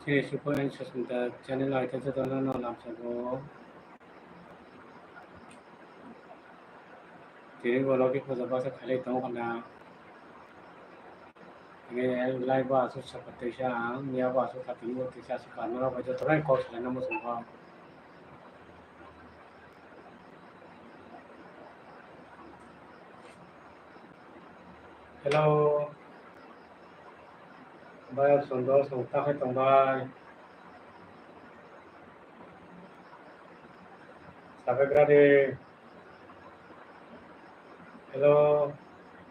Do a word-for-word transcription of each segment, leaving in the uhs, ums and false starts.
Chini Supo and Susmita channel o aitha jotono no lamsogo. Tini bo logi puja basa khalai tongo na. Tini live bo aswk sapat teisa ang, miya bo aswk sapat teisa, aswk kanmano bai jotono kok salaina muchungo. Hello. Bai, Sundor, song takhai tong bai. Sabai grade. Hello.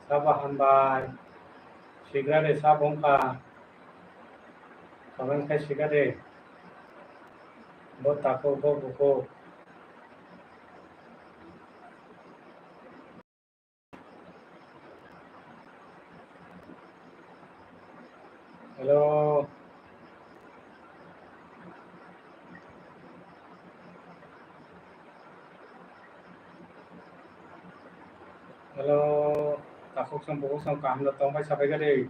Sabo hambai. Sigrade sabo wngkha. Comment khai sigrade. Bo takhuk, bo bukhuk. Hello. Hello. Takhuk song bukhuk song kaham no tong bai sabai gade.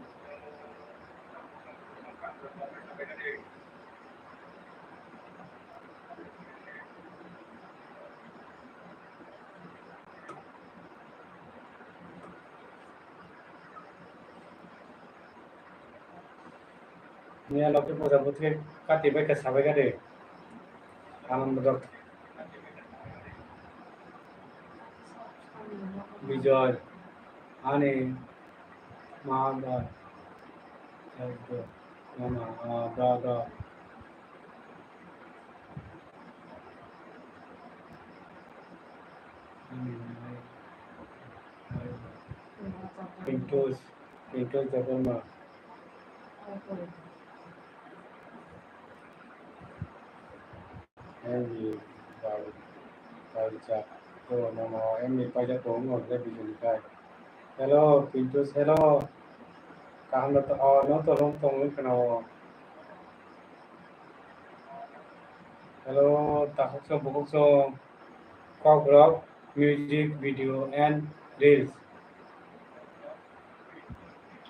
Miya loki puja butke kati bai khe sabai gade. Anand rok. Bijoy. Ani. Ma da. Mama. Da da. Pintus, Pintus Debbarma. Emni bai, bai jak, to nono emni paijak tongo hwnle bijini kai. Hello, Pintus, hello. Kaham no to, oh, no to long tong wngkha na o. Hello, takhuk song, bukhuk song. Kokrok, music video and reels.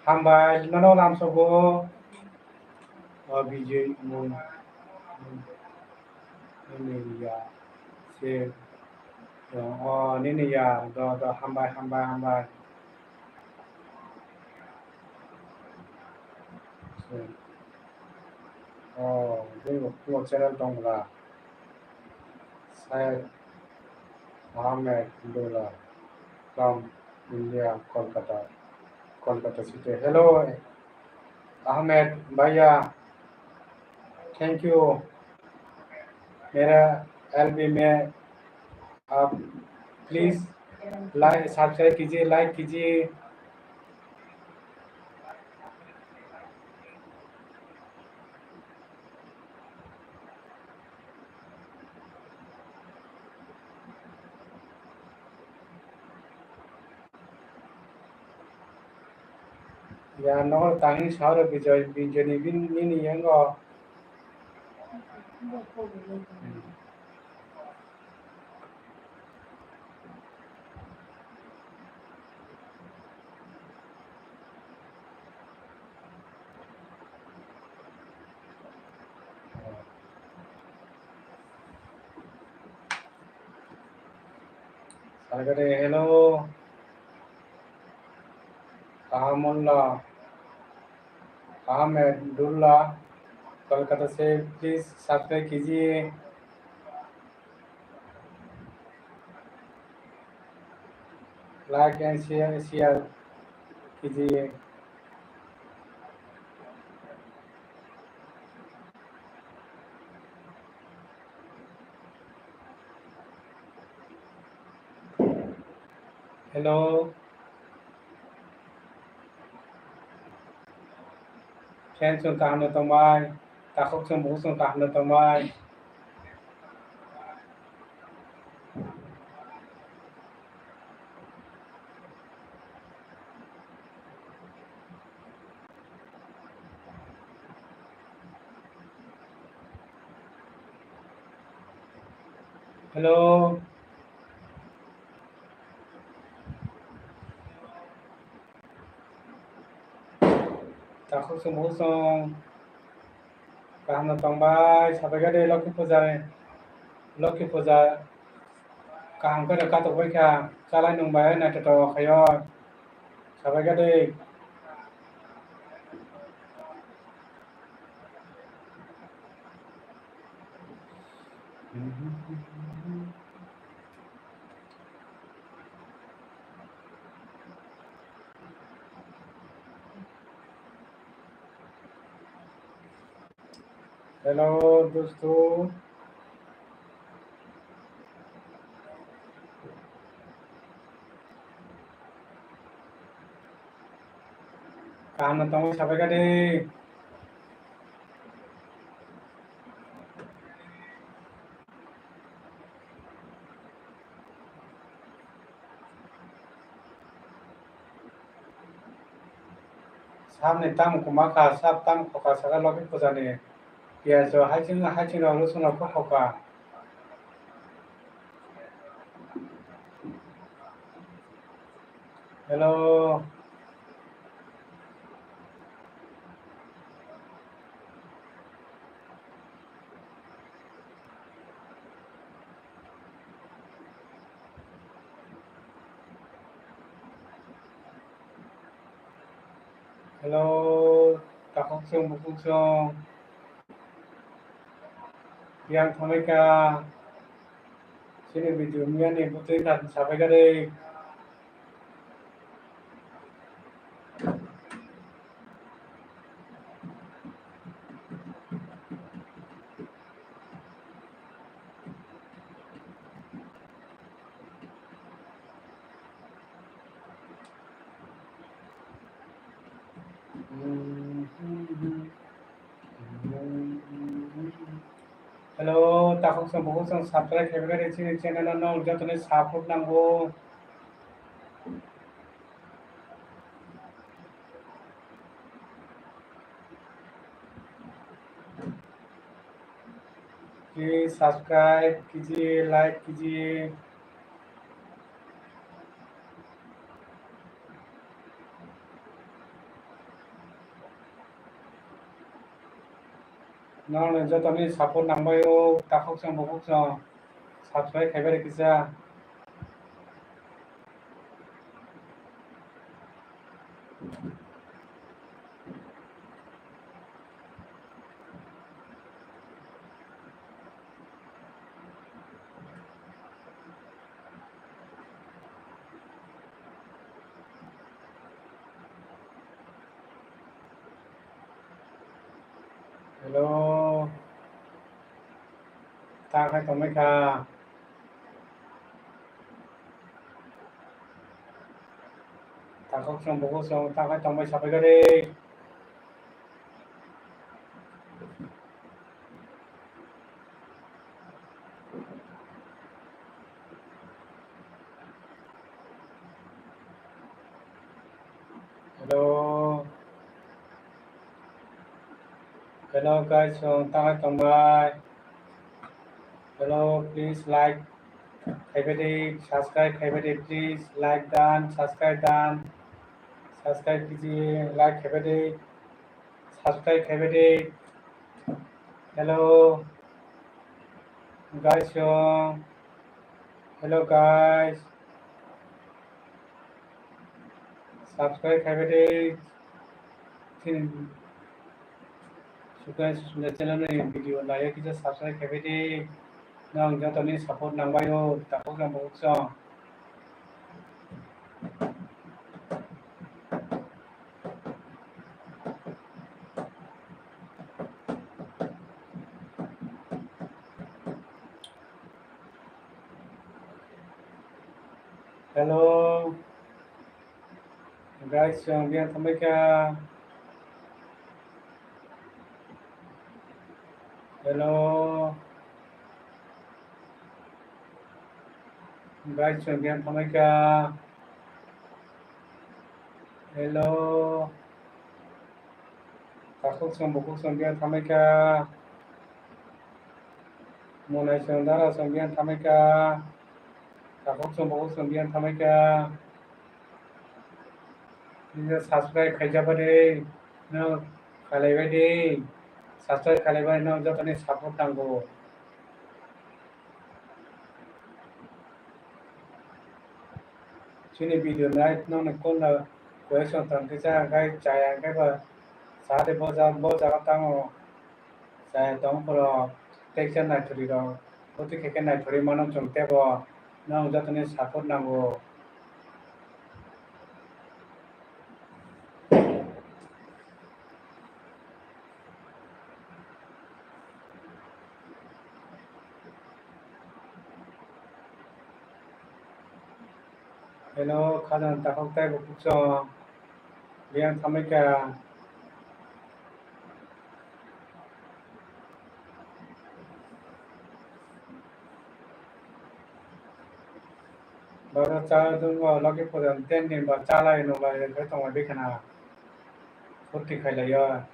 Hambai, nono lamsogo. O bijui mung. Nini ya. Se. O, nini ya. Do, do, hambai, hambai, hambai. Se. O, bini bo, bini bo channel tong bwla. Syed Ahmed Abdullah from India, Kolkata, Kolkata city. Hello, Ahmed bhaiya, thank you. मेरा एलबी में आप please like, subscribe कीजिए, लाइक कीजिए। Ya, no tangni sauro Bijoy, Bijoy ni bin, nini yango. Sarkare, hello. Ahamullah, Ahmedullah, Kolkata se please subscribe कीजिए। Like and share, share कीजिए। Hello. Friends, chwng kaham no tongbai, takhuk chwng bukhuk chwng kaham no tongbai. Hello. Takhuk chwng bukhuk chwng. Kaham no tongbai, sabaikha de Lokhi Puja, Lokhi Puja kaham khe katok bai kha, chalai nung bai naithotok khaio, sabaikha de. Hello, dosto. Kaham no tongwi sabaikha de. Sabni tam kwma kha, sab tam khoka saka Lokhi Puja ni. Piyaj rok haiching haiching rok rosong rok khe khoka. Hello. Hello, takhuk chwng bukhuk chwng. Yang thangwi kha. Chini video miyani bwtwi kha sabai kha de. Hello, takhuk chwng bukhuk chwng subscribe khaibagari chini channel no nwng jotoni support nango. Please subscribe kiji, like kiji. Norokni jotoni support nangbaio, takhuk chwng bukhuk chwng subscribe khaibai rikisa. Hello. Ta khai tongmai kha. Takhuk chwng bukhuk chwng ta khai tongmai sabai kha de. Hello. Hello guys, chwng ta khai tongbai. Hello, please like khaibai di, subscribe khaibai di, please like dan, subscribe dan, subscribe kiji, like khaibai di. Subscribe khaibai di. Hello. Guys, chwng. Hello, guys. Subscribe khaibai di. Chini Sukai Sunda channel ni video naiya kisa subscribe khaibai di. Nwng jotoni support nangbaio, takhuk chwng bukhuk chwng. Hello. Guys, chwng biyang tongbai kha. Hello. Guys, chwng biyang tongbai kha. Hello. Takhuk chwng bukhuk chwng biyang tongbai kha. Monai chwng dara chwng biyang tongbai kha. Takhuk chwng bukhuk chwng biyang tongbai kha. Nini subscribe khaijak bai de, no khalai bai de. Subscribe khlaibai, nwng jotoni support nango. Chini video nai nwng ni kunda question tong kisa, hwnkhe chaya, hwnkhe ba sa de bo ja-, bo jaga tamo chaya tong phoro, teksa naithori rok, bwtwi khe khe naithori mano chwng tebo, nwng jotoni support nango. Hello, khajang takhuk tei bukhuk song. Biyang thamai kha. Boro cha dungo logi pujan ten din ba chalai nunglai khe tonglai bikha na. Phurti khailaiyo.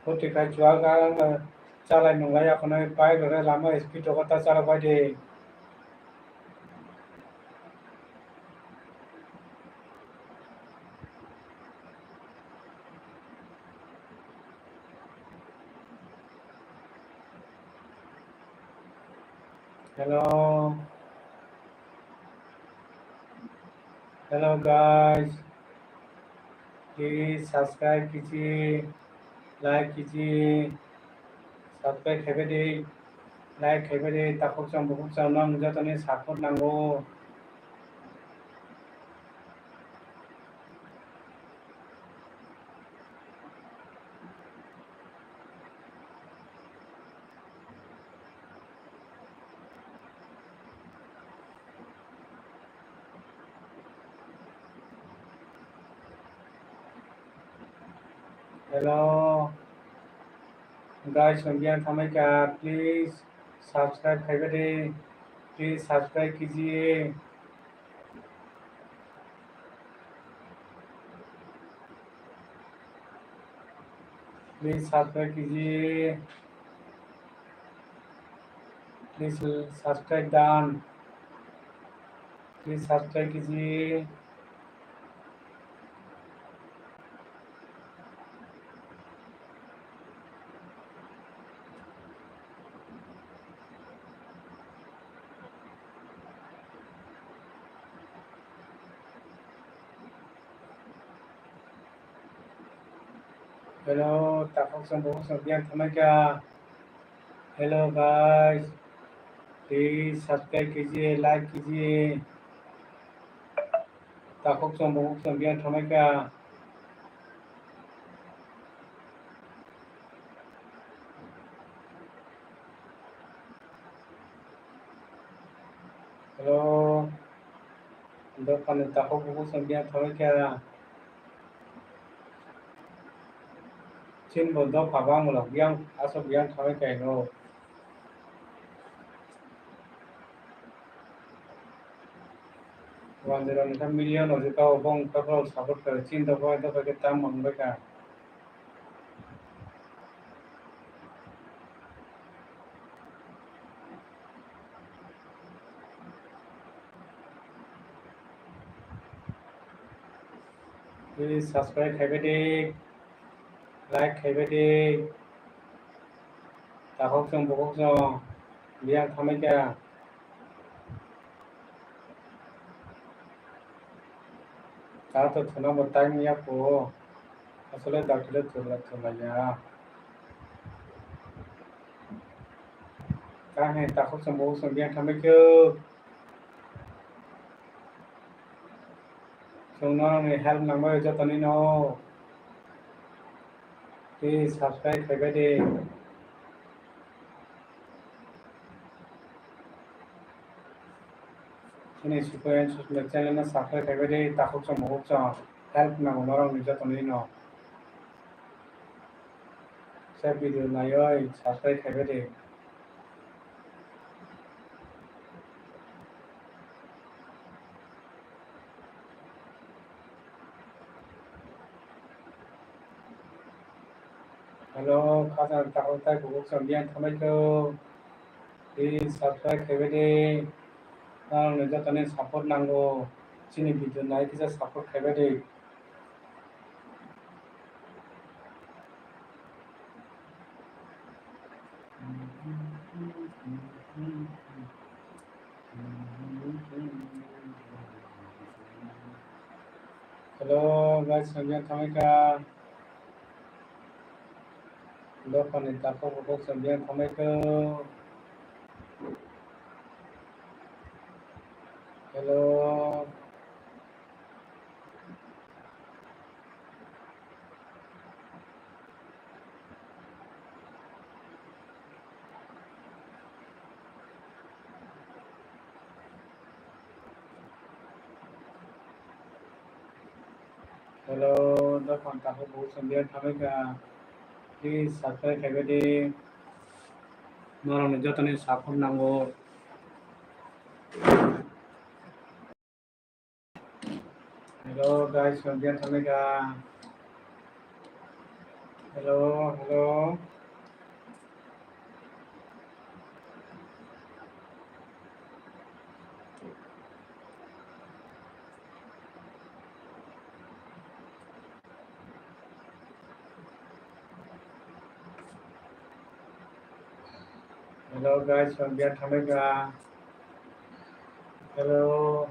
Phurti khai chuak ang chalai nunglai akhonai bike rok lama speed rok ta chalok bai di. Hello. Hello guys. Please subscribe kiji, like kiji, subscribe khaibai di, like khaibai di, takhuk chong bukhuk chong nwng jotoni support nango. Hello. Guys, biyang thamai kha, please subscribe khaibai di. Please subscribe kiji. Please subscribe kiji. Please subscribe done. Please subscribe kiji. Hello, takhuk chong bukhuk chong biyang thamai kha. Hello guys, please subscribe kiji, like kiji. Takhuk chong bukhuk chong biyang thamai kha. Hello. Dophani takhuk bukhuk chwng biyang thamai kha. Chini bo dopha bangmano biyang aswk biyang thamai kha no. One zero ni kha million o je tao bong takhuk support kha chini dopha dopha khe tam mangbai kha. Please subscribe khaibai di, like khaibai di. Takhuk chwng bukhuk chwng biyang thamai kha. Tato thuna bo time ya po. Asole doctor le thula thula ya. Ka he takhuk chwng bukhuk chwng biyang thamai khe. Chwng norokni help nangbai jotoni no. Please subscribe khaibai di. Chini Sukoyan Susmit channel no subscribe khaibai di, takhuk chwng bukhuk chwng help nango norokni jotoni no. Sa video naioi subscribe khaibai di. Hello, khajang takhuk tai bukhuk chwng biyang thamai kho. Please subscribe khaibai di. Norokni jotoni support nango. Chini video nai kisa support khaibai di. Hello, guys, samjak thamika. Dophani takhuk bukhuk samjak thamika. Hello. Hello, dophani takhuk bukhuk samjak thamika. Please subscribe khaibadi. Norokni jotoni support nango. Hello, guys, samjak thamika. Hello, hello. Hello, guys, samjak thamika. Hello.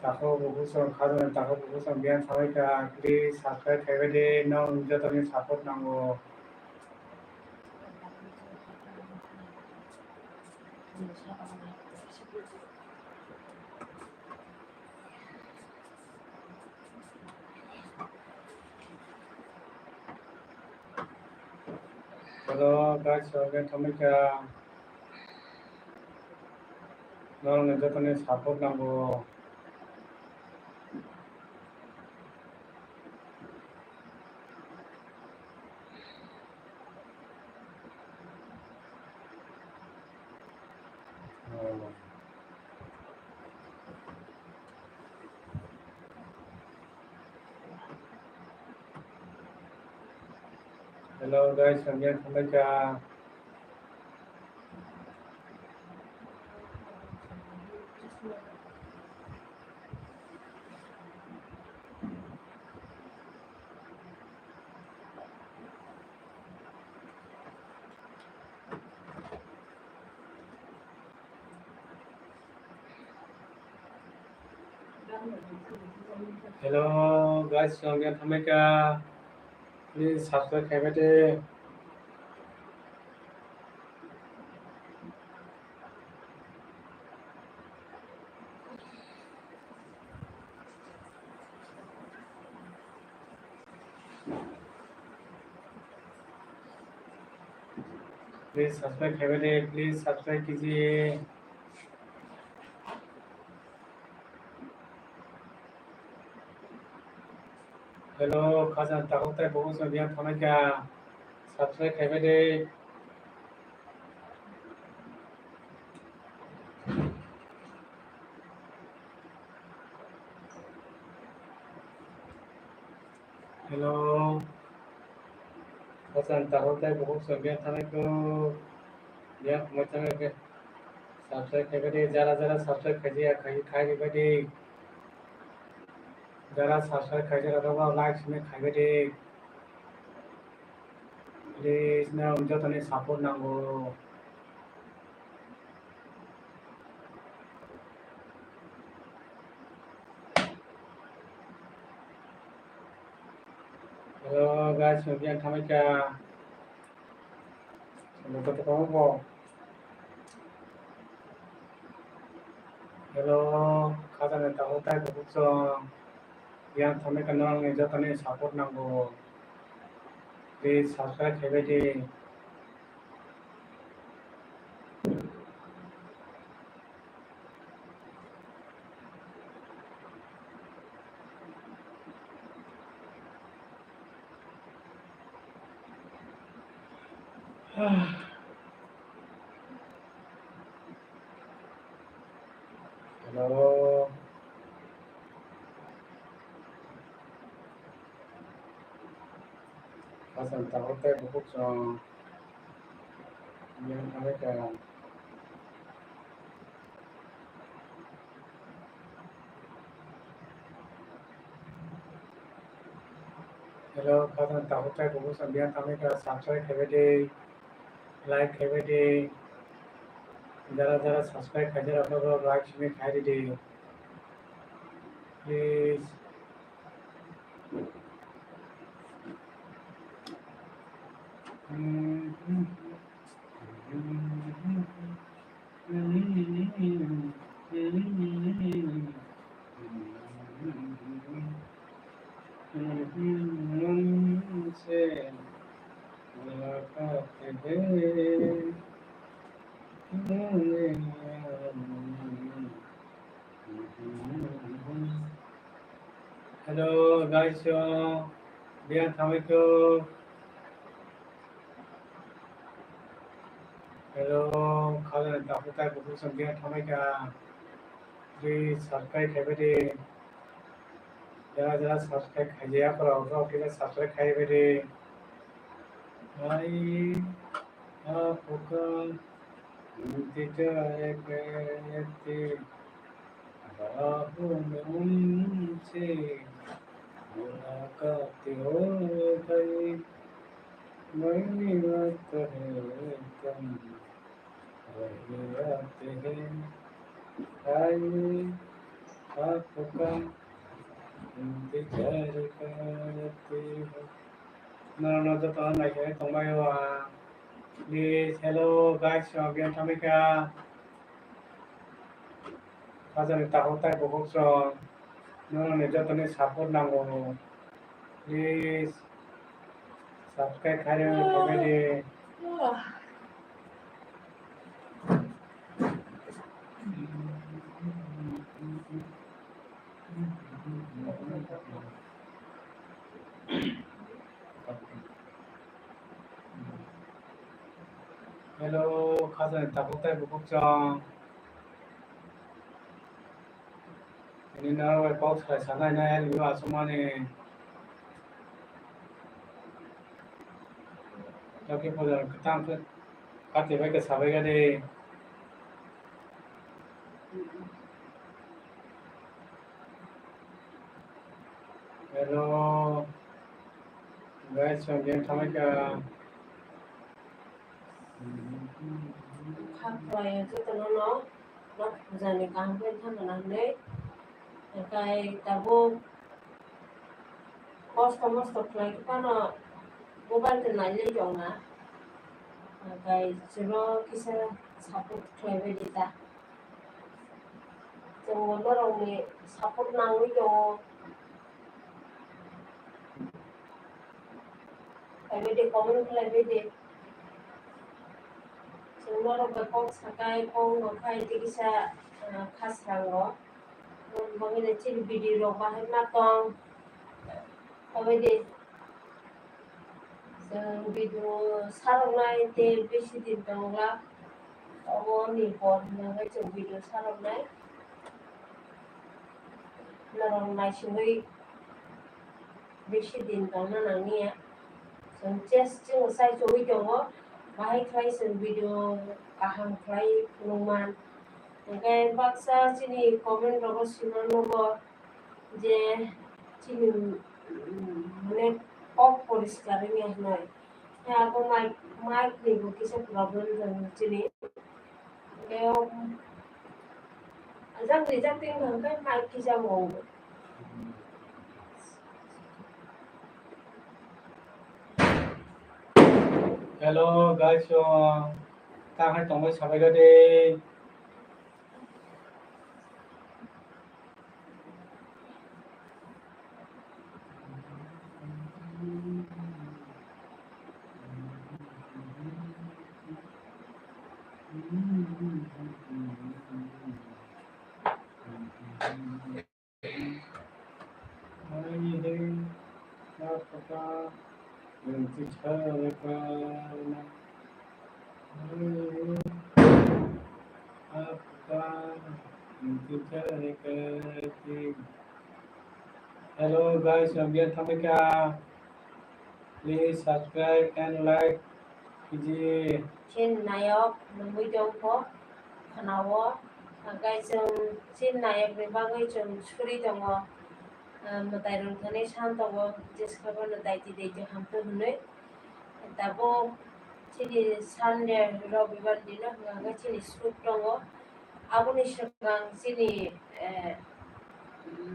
Takhuk bukhuk song khajana, takhuk bukhuk song biyan thamika. Please subscribe khaibadi, nong jotoni support nango. Hello, guys, samjak thamika. Norokni jotoni support nango. Hello, guys, samjak thamika. Hello, guys, samjak thamika. Please subscribe khaibadi. Please subscribe khaibadi, please subscribe kiji. Hello, khajana takhuk tai bukhuk song biyan thamika. Subscribe khaibadi. Hello. Khajana takhuk tai bukhuk song biyan thamika. Biyan khumui thamika. Subscribe khaibadi, jara jara subscribe khaijak khai khairibadi. Jara subscribe khaijak rok like simi khaibadi. Please, nang jotoni support nango. Hello, guys, samjak thamika. Hello, khajana takhuk tai bukhuk song biyan thamika, nangni jotoni support nango. Please subscribe khaibadi. Hello. Khajana takhuk tai bukhuk song biyan thamika. Hello, khajana takhuk tai bukhuk song biyan thamika, subscribe khaibadi. Like khaibai di. Jara jara subscribe khaijak rok no like simi khai di. Please. Hello, guys, yo. Biya thamai ko. Hello, khajan takhuk tai bukhuk song biya thamai ka. Please subscribe khaibai di. Jara jara subscribe khaijaya, aphuru rok kisa subscribe khaibai di. Ai, aphuka, inti jare kati, babu nunchi, mulakati ho gayi, maini baat hai tum. Norokno jotono naikolwi tongbaio ang. Please, hello guys, song biyan thamika. Kajani takhuk tai bukhuk song. Norokni jotoni support nango. Please subscribe khairokni comedy. Hello, khajan takhuk tai bukhuk song. Ini naro bai kok sai sanai nai ani asumani. Laki puja khe tang khe kati bai khe sabai gade. Hello. Guys, song game thamai ka. Kha khwlai jotono no, no pujani kaham khe thangna hinwi. Hwnkhe tabuk kosto mosto khlai khe phano mobile twi nailai tongna. Hwnkhe chwngno kisa support khlaibai di ta. Chwngbo norokni support nangwi tongo. Khlaibai di, comment khlaibai di. Chwng norok bai kok sakai, kok no khai tei kisa, ah, kha srango. Bangwino chini video rok bahai ma tong. Khlaibai di. Chwng video saroknai tei bisi din tongla. Oboni por hwnwi chwng video saroknai. Norok naisingwi bisi din tongna nangya. Chwng chest chwng sai chowi tongo. Bahai khlai chwng video kaham khlai phunukman. Hwnkhe baksa chini comment rogo sima nugo je chini, mm, mane kok poriskar wngya hwnwi. Khe abo mic, mic ni bo kisa problem tongo chini. Khe o, ajak rijak twi hwnkhe mic kisa bo. Hello guys, so, ta hai tongwi sabai gade. Hello guys, yang biar thamika. Please subscribe and like khiji. Chin nayok nungwi tongkho, khwnao. Hwnkhe chwng chin nayokni bagwi chwng suri tongo. Ah, mwtai rwngthani san tongo, jeskha bono daiti daiti hamtwi hwnwi. Tabuk chini Sunday, Robibar dino hwnka hwnkhe chini shoot tongo. Aboni swkang chini, eh,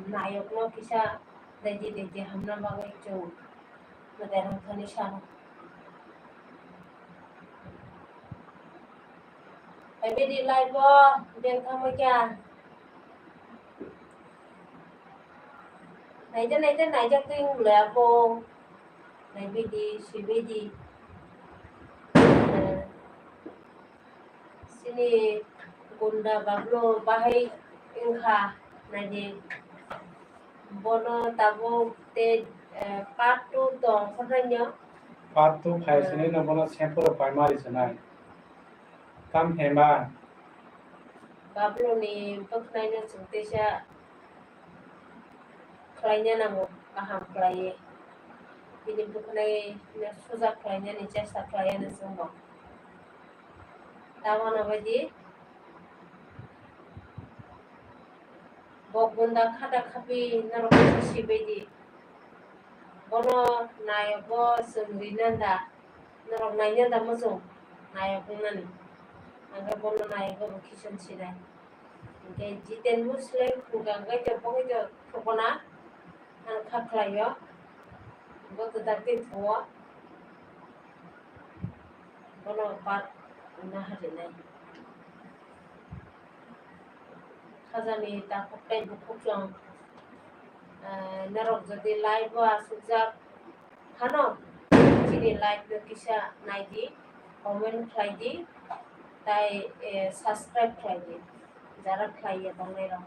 nayokno kisa daidi daidi hamna bagwi chwng mwtai rok thani sano. Hai bidi live o beng thangma kya? Naija naija naija twi wng le abo. Naibidi, sibidi. Eh, sini gunda bablo bahai wngkha, naidi. Bono tabuk te, eh, part two tong kho naino. Part two khai Eh. Sini no bono sempuro primary sanai. Tam hema. Bablo ni bwkhwnaino chwng teisa khlaina nango, kaham khlaiwi. Bini bwkhwnai no suja khlainani chesta khlaiya no chwngbo. Tamona baidi bo gunda khata khapi norok kisa sibaidi. Bono nayok bo chwng rina da. Norok naina da muchung, nayok wngnani. Ang khe bono nayok bo kison sinai. Hingke Jiten Muslim, hingke ang khe to, bo khe to thukuna, ang kha khlaio. Bo to dakti thuo. Bono part wngna harinai. Khajani takhuk tei bukhuk chwng, eh, norok jodi live o asukjak phano, chini live no kisa naidi, comment khlaidi, tai, eh, subscribe khlaidi, jara khlaiya tongnairok.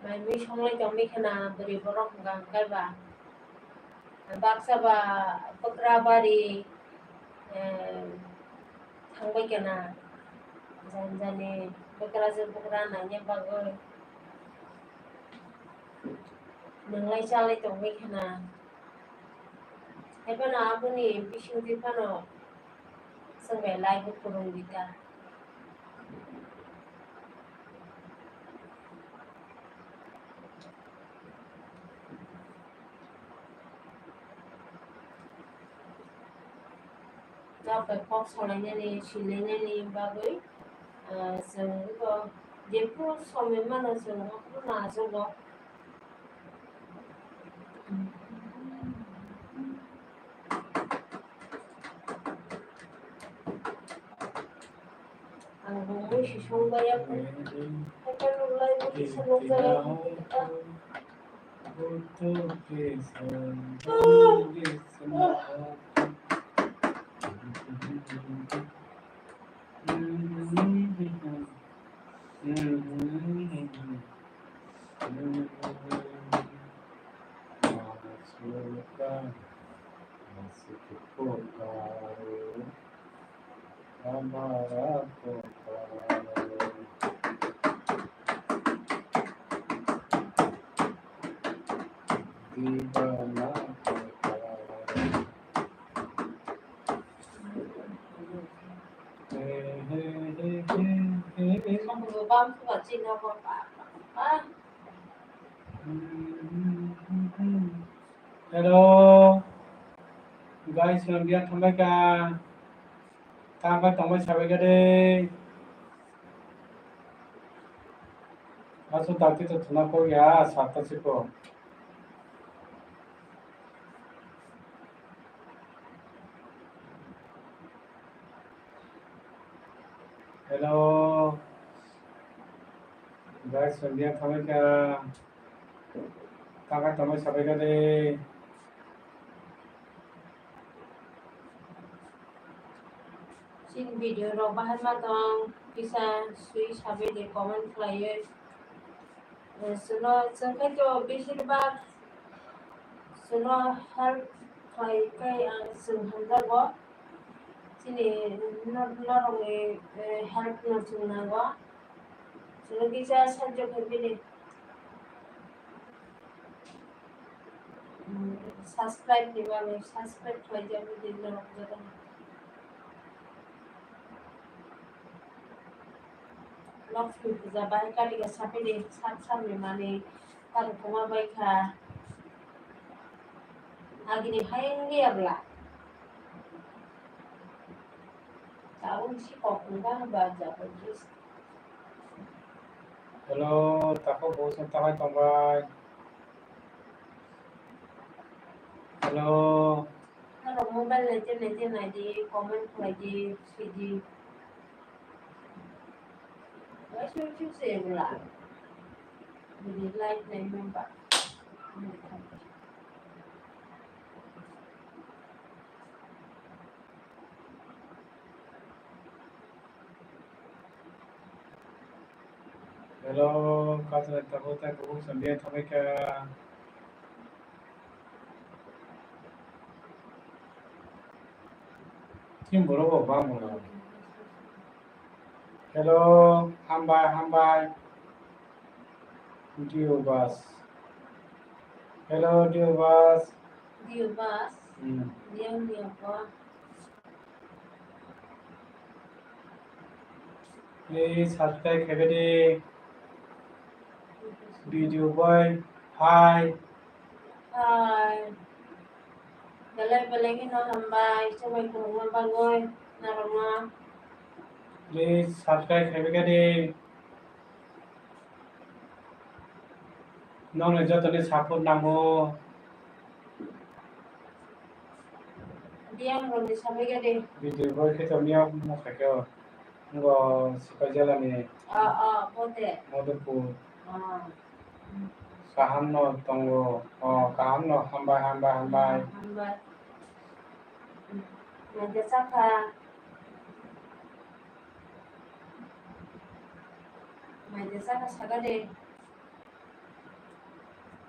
Mai mui songlai tongwi khna bwrwi borok hwnka hwnkhe ba. Baksa ba bwkra bari, eh, thangbai khna. Jani jani bwkra je bwkra naina bagwi. Nwnglai chalai tongwi khna. Haiphano aboni bisingtwi phano chwng bai live o kwrwngwi ta. Nok bai kok salainani, silainani bagwi, ah, chwng eko jephru somoi mano chwng bophru najago. Ang bo mui si song baya kho. Haikhe nukhlai bo kisa nukjagwi. Hello. Guys, nang dia thambai ka? Thambai tongbai sabai ka de. Asu dati to thuna ko ya, sata siko. Hello. Guys, India thamai kha. Tangkai tongmai sabai kha de. Chini video rok bahai ma tong, kisa sui sabai de comment khlaiwi. Chwngno chwng khe to besir bak chwngno help khlai khe ang chwng hamjago. Chini nor-, norokni, eh, help no chwng nango. Chwngno kisa sahajyo khaibini. Subscribe ni bagwi subscribe khlaijak bini norok jotono. Lakshmi puja bai kali ga sapini sat salni mani tamo koma bai kha. Agini hai wngya bwla. Tabuk si kok wngkha ba jabardast. Hello, takhuk bo se takhai tongbai. Hello. Norok mobile naite naite naidi, comment khlaidi, swidi. Waisa waisa se bwla. Bini live nai mamba. Hello, kaisa tabuk tei kubuk sambiya thabaikha. Chini borok bo bangma. Hello, hambai, hambai. Dio bas. Hello, Dio bas. Dio bas. Hmm. Dio, Dio bas. Please subscribe khaibadi. Video boy, hi. Hi. Belai belai kheno hambai, chumui kwrwngma bagwi norokno. Please subscribe khaibadi. Nokni jotoni support nango. Biyang rokni samai gade. Video boy khe tongya mo khaikhe o. Ngo Sipaijala ni. Ah, ah, bote. Madhupur. Ah. Kaham no tongo. Oh, kaham no, hambai, hambai, hambai. Hambai. Naikhe chakha. Naikhe chakha sakade.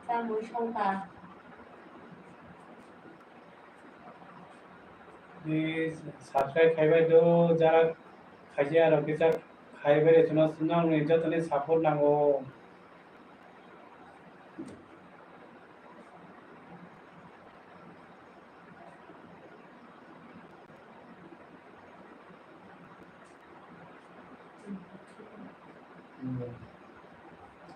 Tamwi songkha. Please subscribe khaibai do, jara khaijak rok kisa khaibai de, chwngno nokni jotoni support nango.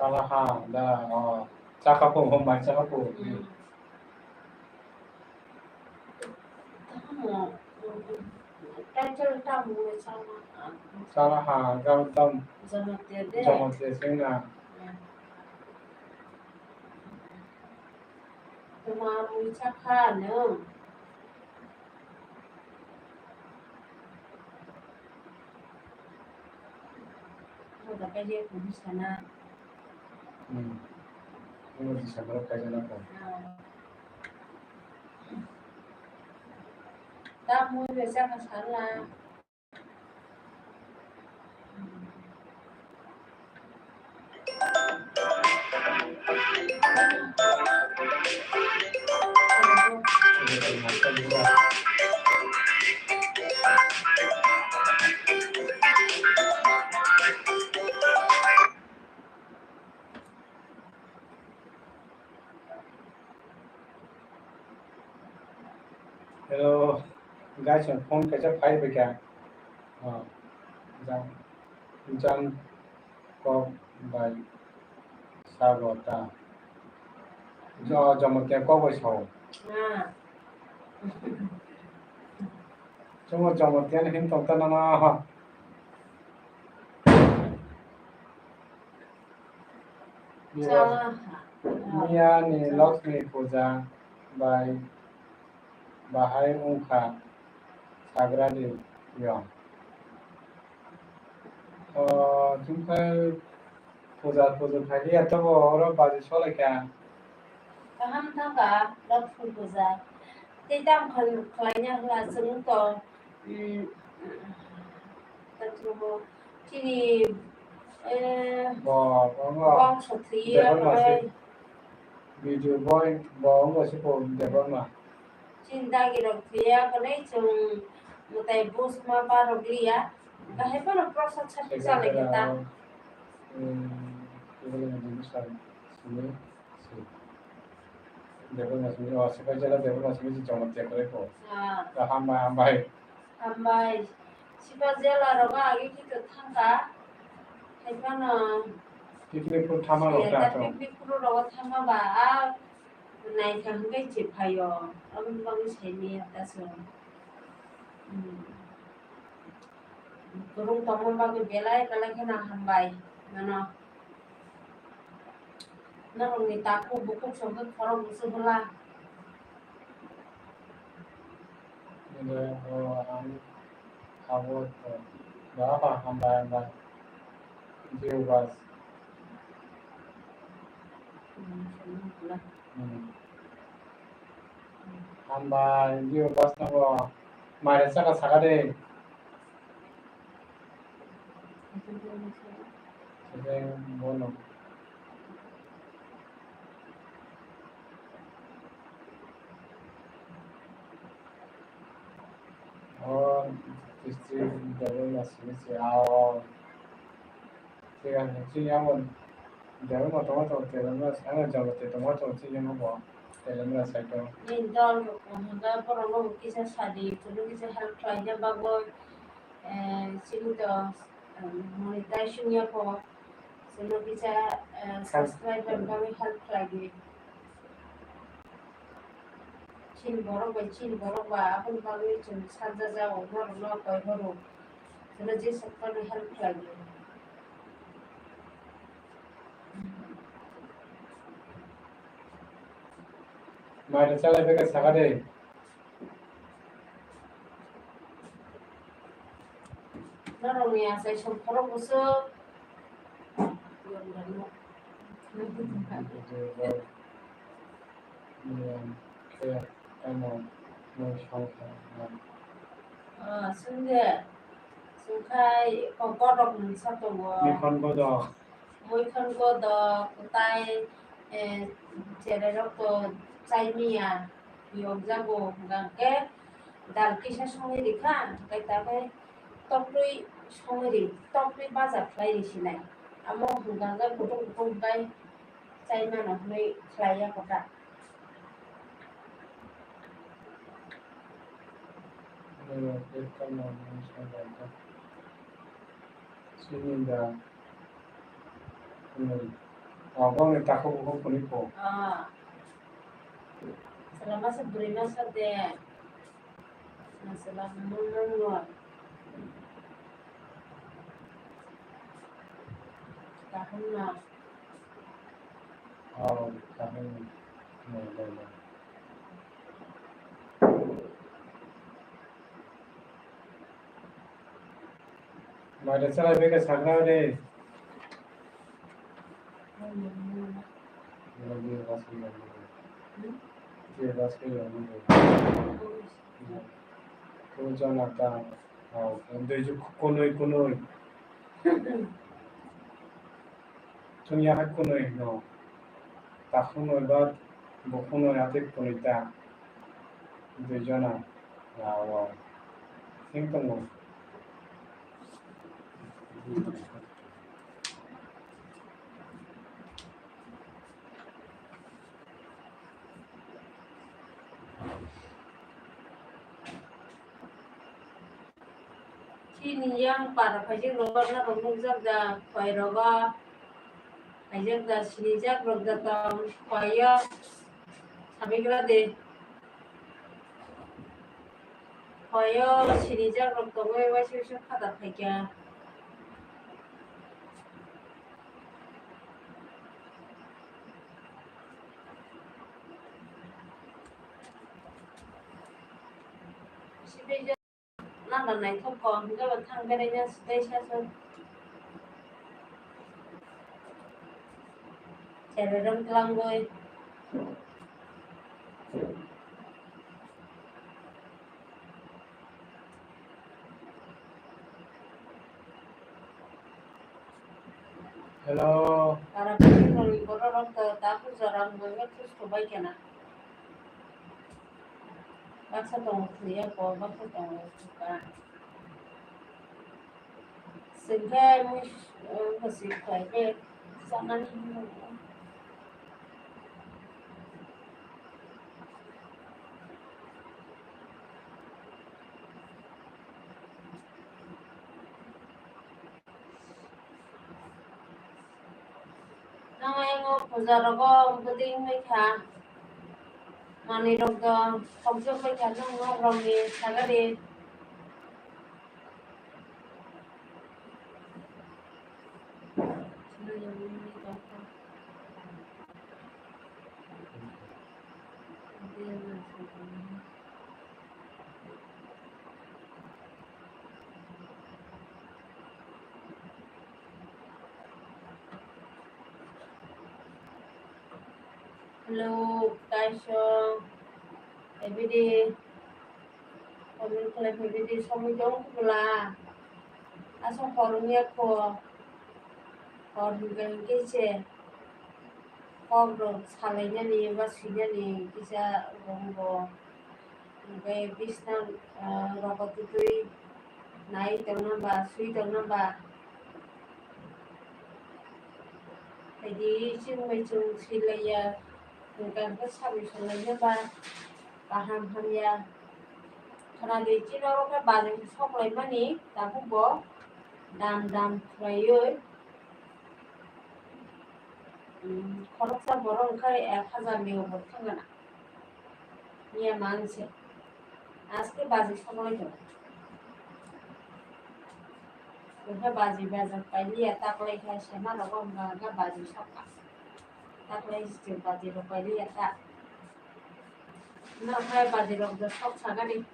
Chala ha da, oh, chakha po, hombai chakha po. Hmm. Tamo, title tamo chala ha. Chala ha, gam tam. Jamatia de. Jamatia singna. Hmm. Tama mui chakha no. Mo da kaje ko di sana. Hmm. Mo di sana kaje na ko. Ah. Ta mui be chakha sana. Hello, guys, ang phone kaisa phai bai kha. Oh, jang, jang kok bai sabo ta. Jo, jomo te kok bai sao. Ah. Jomo, jomo te hin tong ta na na. Chala ha. Miya ni Lakshmi puja bai bahai wngkha Sagradi yong. O, chwngkhai puja, puja khailiya, tobo oro baji solaikha. Kaham thangkha Lakshmi puja. Tei tamo khlaina hwla chwng to. Hmm. Chini, eh, bo, bo, bo. Bongso thwiya Debbarma se. Video boy, bo, bo se po Debbarma. Chini dagi rok thwiya, kwnwi chwng mwtai bus ma pa rok liya. Bahai phano prosad sakhe chalai khe ta. Hmm, Debbarma simi, simi. Debbarma simi, oh, Sipaijala Debbarma simi si chwng thwiya kwnwi po. Ah. Hambai, hambai. Hambai, Sipaijala rogo agi khe to thangkha. Haiphano picnic phuru thama rok ta to. Picnic phuru rogo thama ba, a, Naikha hwnkhe chephaio, aboni bagwi saimanya ta chwng. Hmm. Kwrwng tongma bagwi belai belai kheno hambai nono. Norokni takhuk bukhuk songkhe khorok busu bwla. Nde, o, ang abo to, ba, ba, hambai, hambai. Jio bas. Hmm. Hambai, jio bas nogo. Maire saka saka de. Saka bono. O district level asini se ao. Thik ase, chini amo level bo tongo tongo, level bo amo jabo te tongo tongo, chini amo bo level bo sai tongo. Ni dol rok hwnba borok no kisa sadi, chwng kisa help khlaina bagwi, eh, chini to, eh, monetize wngya kho. Chwngno kisa, eh, subscribe rwna bagwi help khlai di. Chini borok bai chini borok ba aboni bagwi chwng sanjajago, norokno koi horo. Chwngno je sakno help khlai di. Mai rwchalai bai khe saka de. Norokni achai songkhoro bwswk. Ah, sungde. Sungkhai kokotrok mungsa tongo. Mikhon kodok. Muikhon kodok, tai, eh, chereirokto chaimiya yokjago, hwnkhe dal kisa songwi rikha, hwnkhe tabuk toktwi songwi ri, toktwi baja khlai ri sinai. Amo hwnkhe kutung kutung bai chaimano hwnwi khlaiya kotha. Chini da. Hmm. Aboni takhuk bukhuk phunui kho. Ah. Chwla masa bwrwi masa de. Chwla mung mung no. Kaham no. Oh, kaham no. No, no, no. Mai rwchalai bai khe sakna de. Twi jona ta, oh, twi kunui kunui. Chwng ya hai kunui no. Takhuk noi ba bukhuk noi atwi kunui ta. Dui jona. Wow, wow. Thik tongo. Chini yang para phaijak rogo norok nukjak da, khoi rogo phaijak da, sinijak rok da tong, khoi o sabigra de. Khoi o sinijak rok tongwi waisa waisa khata phaikha. Nana naithok kok, hwnkhe bo thang beraina swtaisasu. Chererem twlangwi. Hello. Para pini borok rok to takhuk jora wngwi thusto bai kena. Baksa tongo thwiya ko, baksa tongo thwka. Sengkhe mui, eh, bwswi khlai khe sanani hino. Nang ayang o puja rogo bwding wngkha. Manwi rok do khokjak bai kha, nwng nok rok ni sagari. Hello, kaisa, everyday, comment khlai everyday, somoi tong bwla, asa hor wngya kho, hor hwnkhe hwnkhe se, kok rok salainani ba swinani kisa rongo. Hwnkhe bisna, ah, rogo twtwi nai tongna ba, swi tongna ba. Haidi chwng bai chwng swilaiya, hwnkhe hwnkhe sabai swlaina ba, kaham hamya. Khwnadi chini oro khe bazai soklaimani, tabuk bo dam dam khlaiwi, um, khoroksa borok wngkha ek hajar ni upor thang gana. Miya manse. Aske baji sokolai tongo. Wngkha baji bajak pailiya taklai kha sema rogo wngkha wngkha baji sokha. Taklai se baji rok pailiya ta. Norok hai baji rok do sok sagani.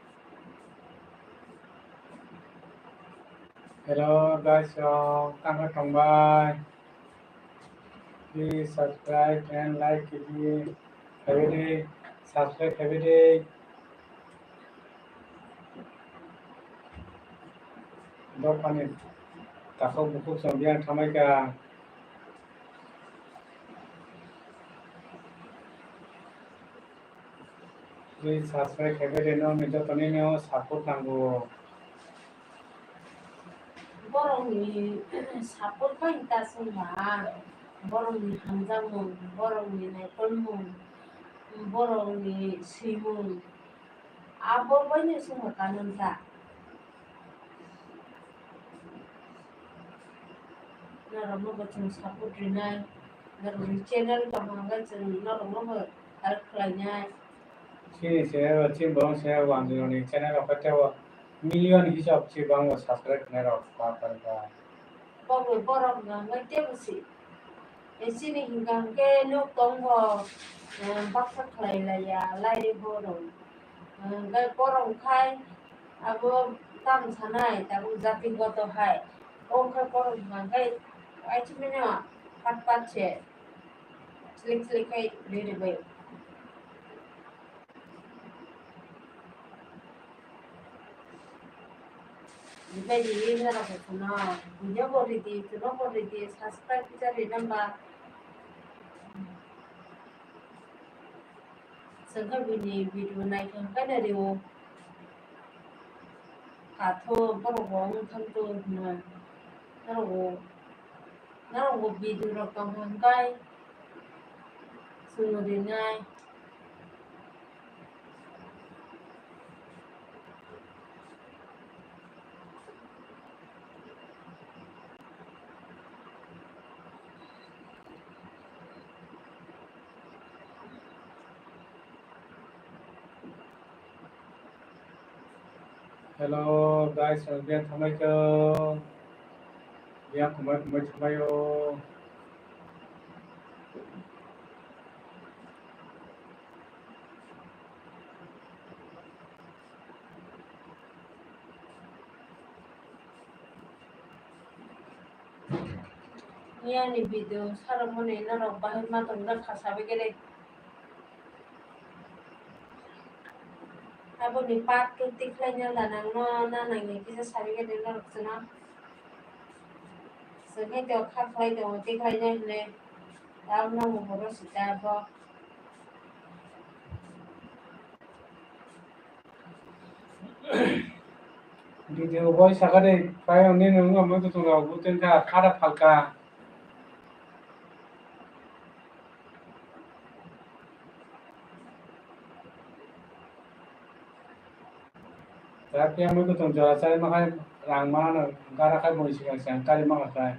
Hello guys, so tangkha tongbai. Please subscribe and like khaidi, khaidi, subscribe khaidi. Dophani takhuk bukhuk chwng biyang thamai kha. Please subscribe khaidi, nokni joto nini o support nango. Borokni support bai ta chwng ba, borokni hamjakmung, borokni naikolmung, borokni swimung, abo bai no chwng ba kanamsa. Norokno bo chwng support rinai, norokni channel tongkha hwnkhe chwng norokno bo help khlainai. Chini channel o chini borok se wanjwini channel o khe teibo million hisab se bangbo subscribe khlairok ba phaikha. Bongni borok no hwnkhe teibo se. E chini hwnkha hwnkhe nuk tongo, eh, baksa khlai laiya, lairwi borok. Eh, hwnkhe borok khai abo tamo sanai, tabuk jati goto hai. O wngkha borok hwnkha hwnkhe aichukmano pat pat se. Slik slik khai ri ri bai. Dibai di norok khe kuno video bo ridi, kuno bo ridi, subscribe kisa ri namba. Chwng khe bini video naithok khe nai rio. Khato borok bo wng thang to hwnwi norok bo, norok bo video rok tong kha hwnkhe chwng rinai. Hello guys, ang biya thamai kho. Biya khumai khumai thamai o. Niyani video sarokmani norok bahai ma tongna kha sabai khe de. Aboni part two tikhlaina da nangno na nangya kisa sabai khe de norok chwngno. Chwng khe to kha khlai tongo tikhlaina hinwi. Tabuk no mungbo sita bo. Video boi sakha de, pai oni nung amo to tongo, buteng kha, khara phalka. Tapi amo to tong jora chai ma khai, rang ma no, gara khai boi sikang sikang kari ma khai.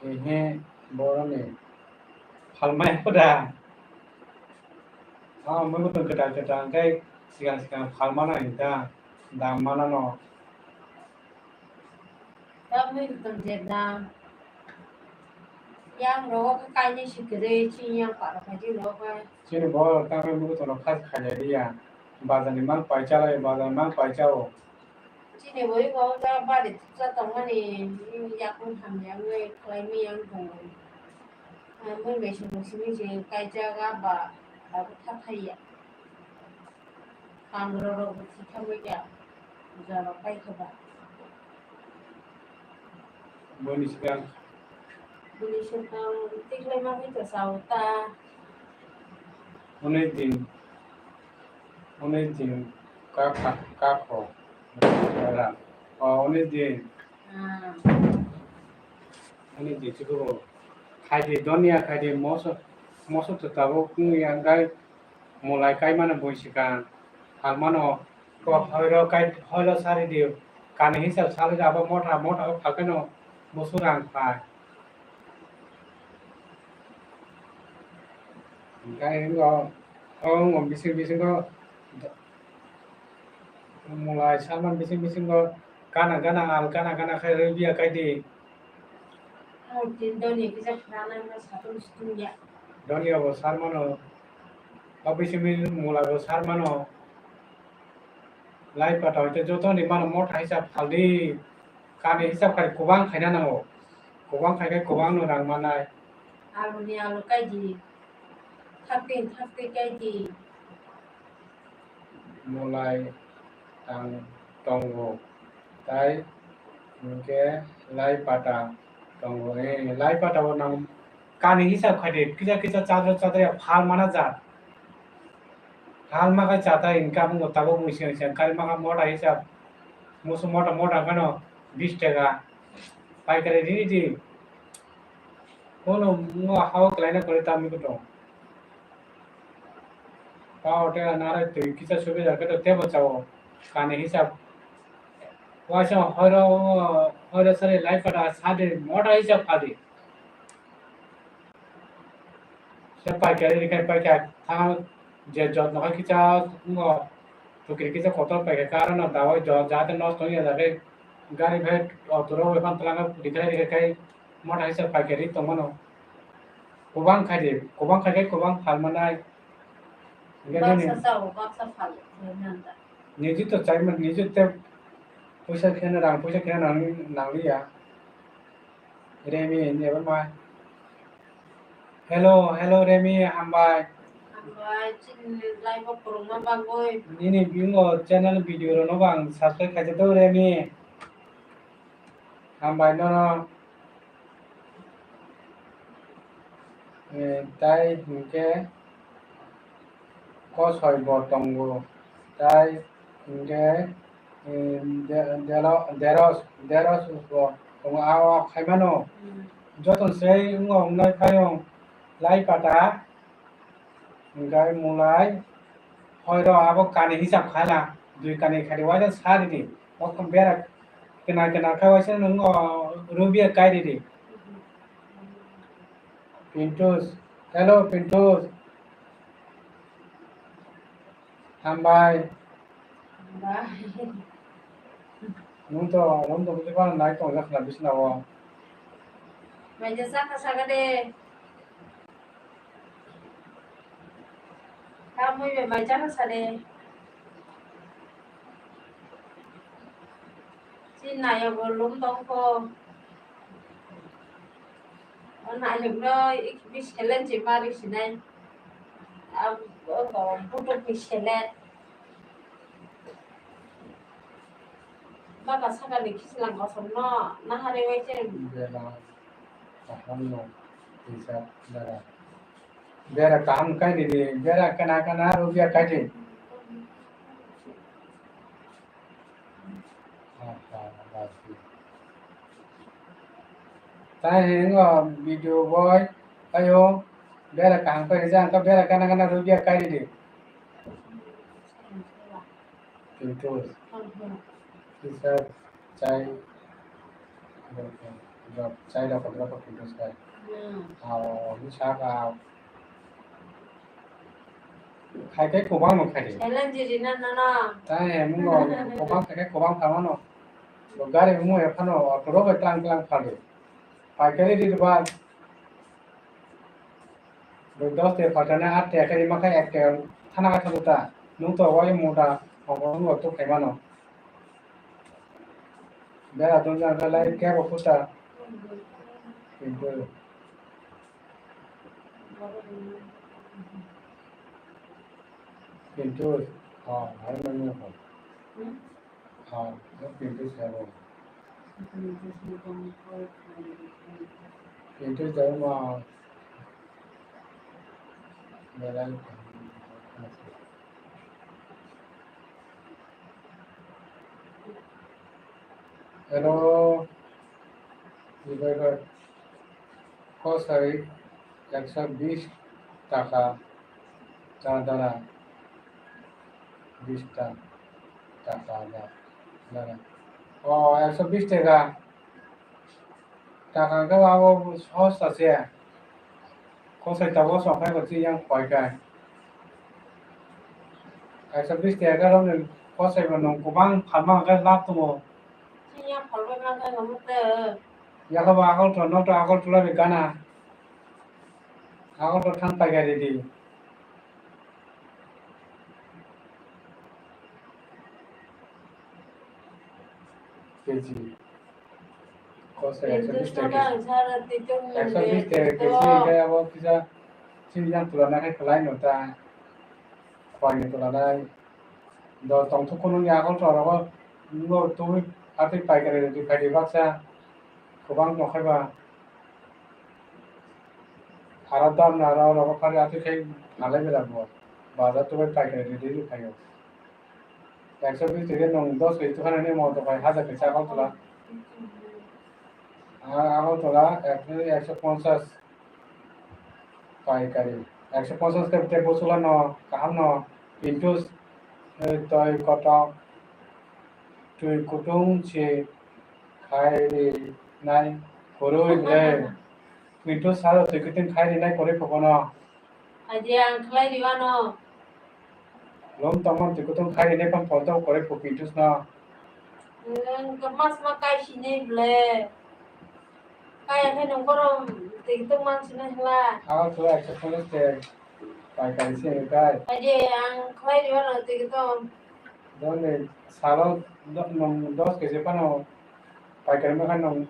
Ehe, boroni phalmaya pho da. Ah, mui bwtwng kwtal kwtal hwnkhe swkang swkang phalmana hinta, dam manano. Tamni bwtwng je dam. Yang rogo khe kainwi si kwrwi, chini yang paro khaidi rogo khe. Chini borok tamni bwtwng rok kha khailai ya. Bazar ni mang paisa lai, bazar mang paisa o. Chini bui bo ja bari thuksa tongmani, yakung hamya wngwi khlaimwi yang tongo. Ang bai mechine bo simi se kaijak, a ba abo tha thaiya. Kangrok rok bo thik kha bai kha, puja rok pai kha ba. Boni swkang. Boni swkang tikhlai ma bai kha sao ta. Unis din, unis din ka, ka, ka kho. O, unis din. Ah. Unis din chikoro. Khaidi donia, khaidi moso, moso to tabuk wngya, hwnkhe mulai kaimano bui swkang. Phalmano kok hoiro kai, hoiro sari di. Kani hisab sari di, abo mota, mota o phalkeno musu rang phai. Hwnkhe wngo, o wngo bising bisingo mulai salmani bising bisingo gana gana al gana gana khe rwbiya kaidi. Ang tin doni kisa khana ma satung situng ya. Doni abo salmano, o bising bising mulai bo salmano. Lai pata hoite jotoni mano motha hisab phaldi. Kani hisab khai kwbang khaina nango. Kwbang khai khe kwbang no rang manai. Aluni alu kaidi. Thirty, thirty kaidi. Mulai tang tongo. Tai hwnkhe lai pata tongo. Eh, lai pata o nang kani hisab khai de. Kisa kisa chadra chadra phal mana jat. Halma khe chata income wngkha tabuk mui siyang siyang kari mangkha mota hisab, musu mota mota kheno bis taka paikari rini di. Kono wngkha hao kwlaina kwlai tamni kwtong. Pa hotel nara twi kisa subi jar khe to tebo chao kani hisab. Waisa hoiro, hoiro sari lai pata sadi mota hisab khadi. Se paikari rikha paikha thang je jotno khai kisa wngkha, tukri kisa kotor paikha, karon no dawai jot jate nosto wngya jagwi gari bai auto rok bai phan twlangkha rikha rikha khai mota kisa paikari tongmano. Kwbang khai di, kwbang khai khai kwbang phalmanai. Hwnkhe nini baksa sao, baksa phal, nini anta. Niji to chaima, niji te puisa kheno rang, puisa kheno nang, nangliya. Remi, neba mai. Hello, hello, Remi, hambai. Hambai, chini live o kwrwngma bagwi. Nini bingo channel video rokno bo ang subscribe khaijak do, Remi. Hambai nono. Eh, tai hwnkhe kosoi bo tongo, tai hwnkhe, eh, de-, delo-, deros, deros bo tongo, a o khaimano. Hmm. Joto se wngkha wngnai phai wng lai pata, hwnkhe mulai, hoiro abo kani hisab khala, dui kani khadi waisa sa ridi, o bera kwna kwna khe waisa nwng o rubia kai ridi. Pintus. Hello, Pintus. Hambai. Hambai. Nwng to, nwng to bwswk phano nai tong jak na bisna o. Mai ja saka saka de. Tamwi be mai chana sade. Chini nayogo lum tongkho. O nayokno ikibi selen se mari sinai. Abo butukni selen. Baka sakani khislang kosom no nahare wai chen. Bela kaham no tisa bera. Bera kaham kai di, bera kana kana rubia kai di. Aha, basi. Tai hingo video boy, ayo, bera kaham kai di, jang ka bera kana kana rubia kai di. Pintu. Kisa chai. Jok, chai rok, kodro kok kintu sai. Hmm. Ao, ni saka. Khai kai kobang no khai de. Challenge ri na no no. Tai he mungo kobang khai kai kobang kama no. Bo gari mungo ephano auto ro bai tlang tlang phal de. Paikari ri ba. Bo dos te phalta na at te khai ma khai ek te thana ka thang ta. Nung to wai mota hong kong to khai mano. Bera dun jang ka lai kebo kuta. Kintu. Kintu. Ha, hai manya ko. Hmm? Ha, kintu sabo. Kintu sabo ma. Bera. Hello, Jibai bai. Kosai ekso bis taka da dara. Bis ta-, taka da dara. O, ekso bis taka. Taka hwnkhe abo sohos ta se. Kosai tabuk song phai bo chini yang khoi khai. Kaisa bis taka rok ni kosai bo nwng kwbang phalma hwnkhe lab tongo. Chini yang phalbai mankha nwng tei. Yakabo Agartala, noto Agartala ni gana. Agartala thang paikha ridi. Keji. Kosai ekso bis taka keji. Ekso bis taka keji hwnkhe abo kisa chini yang tula nai khe kwlai no ta. Khwai ni tula nai. Do tongthok kunu ni Agartala rogo no twi atwi paikari ridi phaidi baksa. Kwbang tongkhai ba. Aro dam na aro rogo phari atwi khai phalai bela bo. Bazar twi paikari ridi ridi phaio. Ekso bis taka nwng dos keji tukha nani mo dokai hajar kaisa Agartala. A-, Agartala ekso, ekso ponchas paikari. Ekso ponchas khe tei bosula no kaham no pintus, eh, toi kotok twi kutung si khai ri nai kwrwi ble. Pintus salo twi kutung khai ri nai kwrwi phokono. Haidi ang khlai riwano. Lom tongmani twi kutung khai rinai phang photo kore pho pintus no. Nwng khe mas ma kai sinai ble. Kaya khe nwng borom twi kutung man sinai hla. Agartala ekso ponchas te paikari se kai. Haidi ang khlai riwano twi kutung. Doni salo do-, nwng dos keji phano paikari ma kha nwng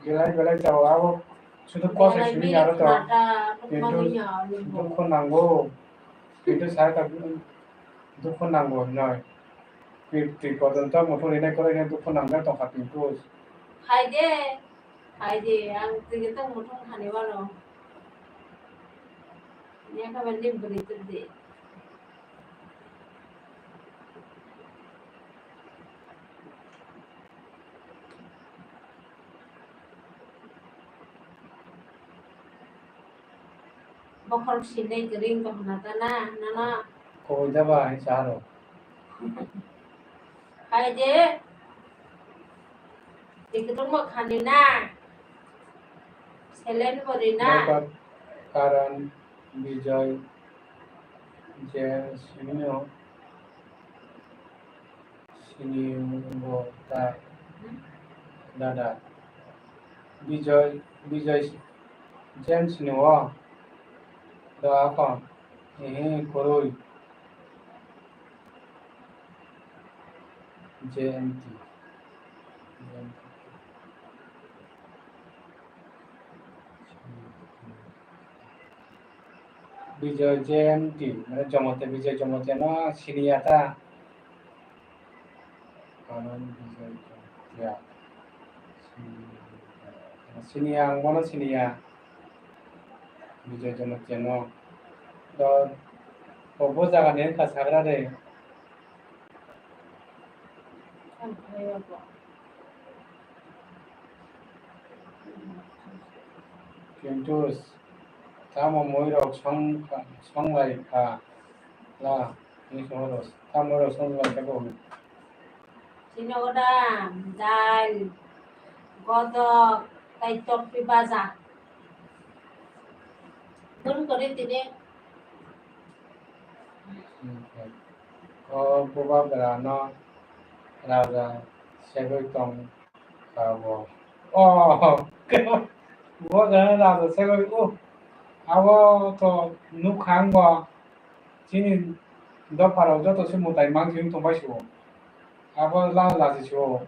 belai belai chao abo sudu kosai simi aro to. Belai bini khata, kintu nukmani ya, nukmo. Dukhu nango. Kintu sai ta dukhu nango hinoi. Twi, twi kotor ta mothor hinai korai hinai dukhu nangjak tongkha kintu. Hai de, hai de, ang twi tong mothor hani wano. Nya kha bani bwrwi twi de. Bokhorok sinai kwrwi wngkha hwnna ta na, nono? Koboi da ba hai sa aro. Hai de. Twi kutung ma khani na. Selen bori na. Nokar Karan Bijoy je sinio. Sini bo ta dada. Bijoy, Bijoy James ni o. Do akon. Ehe, koroi. J M T. Bijoy J M T, mane Jomote, Bijoy Jomote no siniya ta. Kanan Bijoy Jomote. Siniya, ang bono siniya. Bijoy Jomote no. Do, bo, bo jaga ni wngkha sagra de. Kintu tamo muirok song-, songlai kha la, hinwi songwrok, tamo muirok songlai kha bo. Chini oda dal, godok, Kaitor pi baja. Bun kore tini. O bubagra no raja segwi tong kha bo. O bubagra no raja segwi, o abo to nukha ang bo. Chini dopharok joto se mwtai mang se wng tongbai se o. Abo la lachi se o.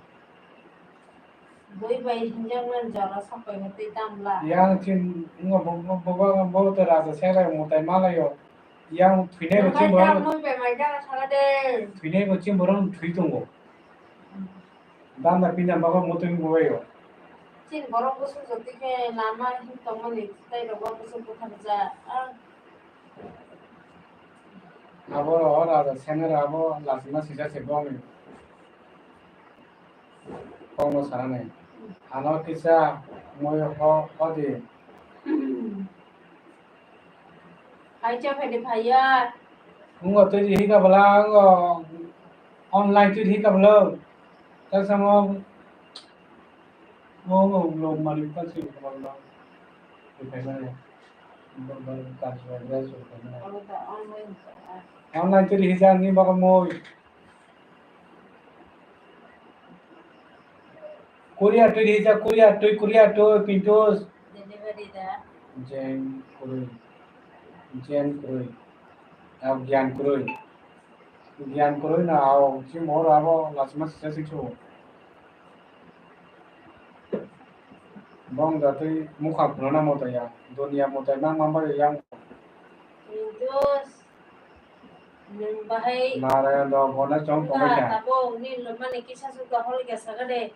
Bui bai hinjakmani jora sapai hwtwi tamla. Yang chin wngkha bo, bo, bo, bo, bo to raja se lai mwtai ma lai o. Yang thwinai bo chini borok. Tamwi bai mai jara sala de. Thwinai bo chini borok thwi tongo. Danda pinda bago mwtwi wng bo bai o. Chini borok bwswk jotwi khe lama hin tongmani tei rogo bwswk bwtharjak. Ah. Abo o raja sengero abo lachima sijak se bongni kokno sanani. Ano kisa mui ho hodi. Hai cha phai de phai ya. Wngkha twi hika bwla wngkha online twi hika bwla. Ta samo. Mo, mo, mo, mari pa si ko ma. Ko kai mane. Bo, bo, ka si ba, so kai mane. Online tiri hija ni bago mo. Korea tiri hija, Korea tiri, Korea tiri, Pintus. Delivery da. Jen Korea. Jen Korea. Ab Gyan Korea. Gyan kwrwi no, ao, chini horo abo lachima sijak se su. Bong jatwi mukha phunukna mwtai ya, duniya mwtai nang manbai yang. Windows, nwng bahai Narayan do bono chong tongbai kha. Tabuk ni lomani kisa suka hol khe sakha de.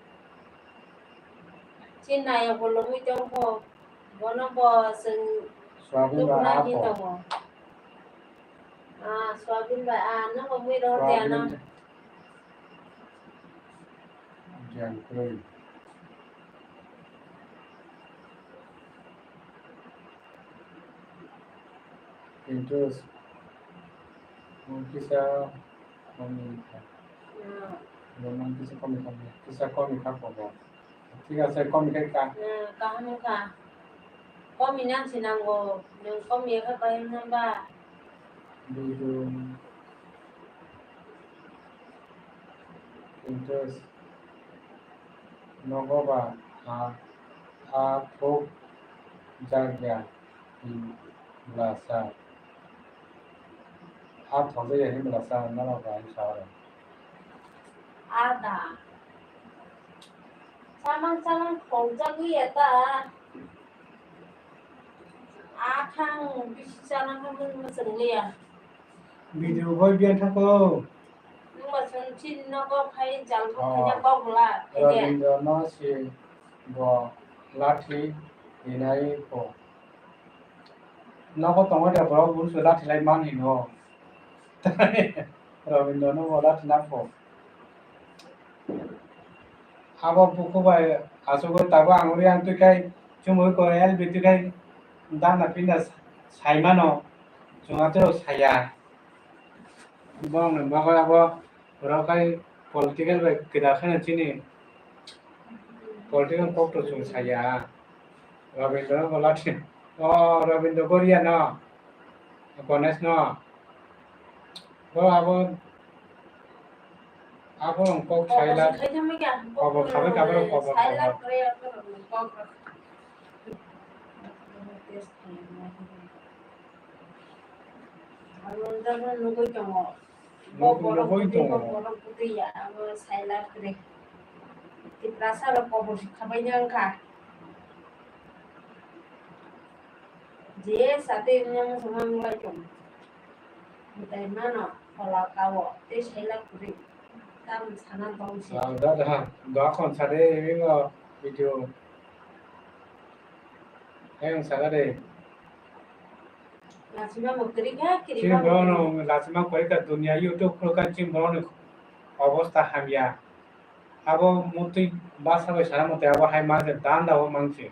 Chini nayok bo lomwi tongkho. Bono bo chwng Soyabin bai tubuna ah hi kho. Tongo. Ah, soyabin bai, ah, nogo mui rohor de ano. Soyabin. Jang kwrwi. Pintus, mui kisa komi kha. Ah. Bo mui kisa komi kha, kisa komi kha kobo. Thik ase, komi khai kha. Hmm, kaham wngkha. Komi nang si nango, nwng komi ya khe pai wngkha ba? Bidung. Pintus. Nogo ba ha, ha thok jak ya. Hmm, bwlasa. A thokjak ya hinwi bwlasa, norok bai sa oro. A da. Samang samang thokjagwi ya ta. A thang bisi chana khe mung mwchwng liya. Video bai biyan thako. Nwng ba chwng chini nogo phai jal bo Oh. Khaina kok bwla. Rabindra no si bo lathi hinai kho. Nogo tongwi da borok bwswk lathi lai man hino. Rabindra no bo lathi nang kho. Abo buku bai asugwi tabuk ang uri ang twi khai chumui ko L B twi khai dana pinda saimano chwng atero saya. Borokni bagwi abo borok khai political bai kwtal kheno chini political kokto chwng saya. Rabindra no bo lathi, o Rabindra Goria no, Ganesh no, bo abo, abo ang kok sailak, kobor khabai khabai kobor kobor. Abo nugwi tongo. Bo borok nugwi tongo. Borok bwtwi ya, abo sailak kwrwi. Tiprasa rok kobor khabaini wngkha. Je satwi wngya muchungma wngbai tongo. Mwtai mano phola kao tei sailak kwrwi. Tamni sana tongsi. Ah, da, da, da, khon sade, ego video. Ayang saka de. Lachima bo kwrwi kha, kwrwi chini ba bo borok kwrwi. No lachima kwrwi kha, dunia YouTube khulkha chini borok ni obosta hamya. Abo mutwi basa bai sana mutwi abo hai mangse danda o mangse.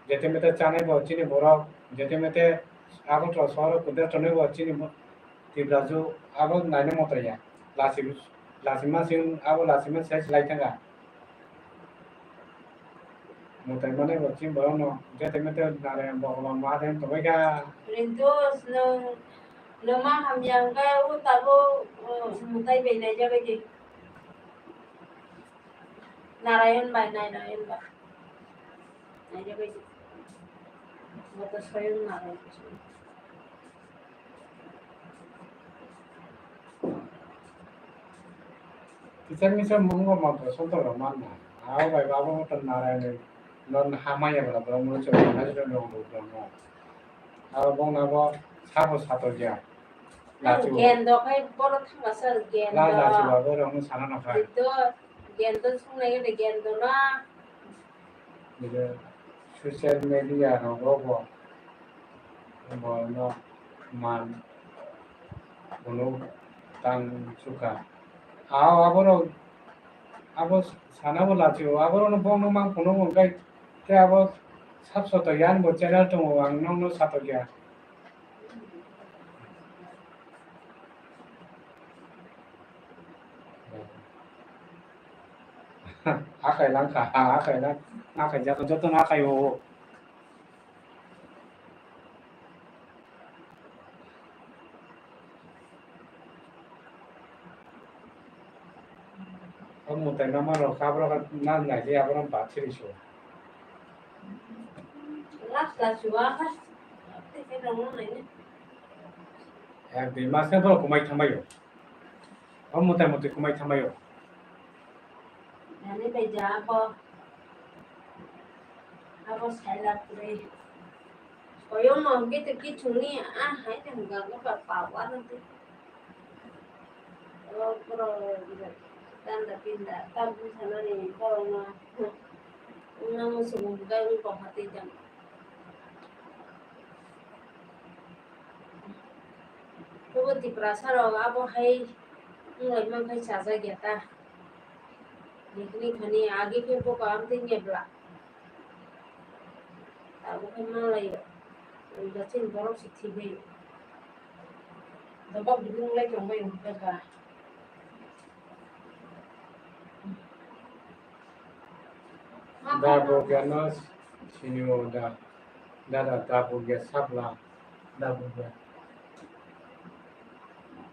Jete mete chanai bo chini borok, jete mete Agartala sohoro kwdra tonwi bo chini mo-, Tipraju abo naina motaiya. Lachima, lachima sing abo lachima sai chilai thangkha. Mutai mane bo chini borok no jete mete Narayan Bhogwan ma den tongoi kha. Rintu nwng lama hamya hwnkhe o tabuk, uh, mutai bai naijagwi di. Narayan bai, Narayan bai. Naijagwi di. Bo to soyong Narayan. Kisa misa mungo mantra santra rok manna. Abo bai babo to Narayan non hamaya bala bala mulo chok na jero no no no. Abo bong na bo sabo sato ya. Lachu. Gendo khai boro thangma sal gendo. La lachu ba boro no sana no khai. Gendo, gendo sungnai gendo na. Nini social media rogo bo bono man phunuk tang sukha. Ao aborok abo sana bo lachi o, aborok no bongno mang phunuk hwnkhe khe abo sab soto yan bo channel tongo, ang nokno satok ya. Akai lang kha, akai lang, akai jak, joto no akai o. O mutai mama rok kha borok na nai khe aborok ba thiri so. Last last wa kha. Tei khe rong nai ne. Ek dui mas khe borok kumai thambai o. O mutai mutai kumai thambai o. Nani bai ja abo. Abo sai la puri. Koyong no hwnkhe tei kichung ni a hai tong ga ga pa pa wa no tei. O borok ganda pinda ta bwsa nani borok no wngna muchung hwnkhe wng tong kha tei jang. Bobo Tiprasa rok abo hai wng lai man khai chajak ya ta. Nikini khani agi khe boka amtwi nyebla. Abo khe manlai o. Unda chini borok se thwibai o. Dobak dubung lai tongbai o hwnkhe ba. Dabugya no sini o da. Dada dabugya sabla. Dabugya.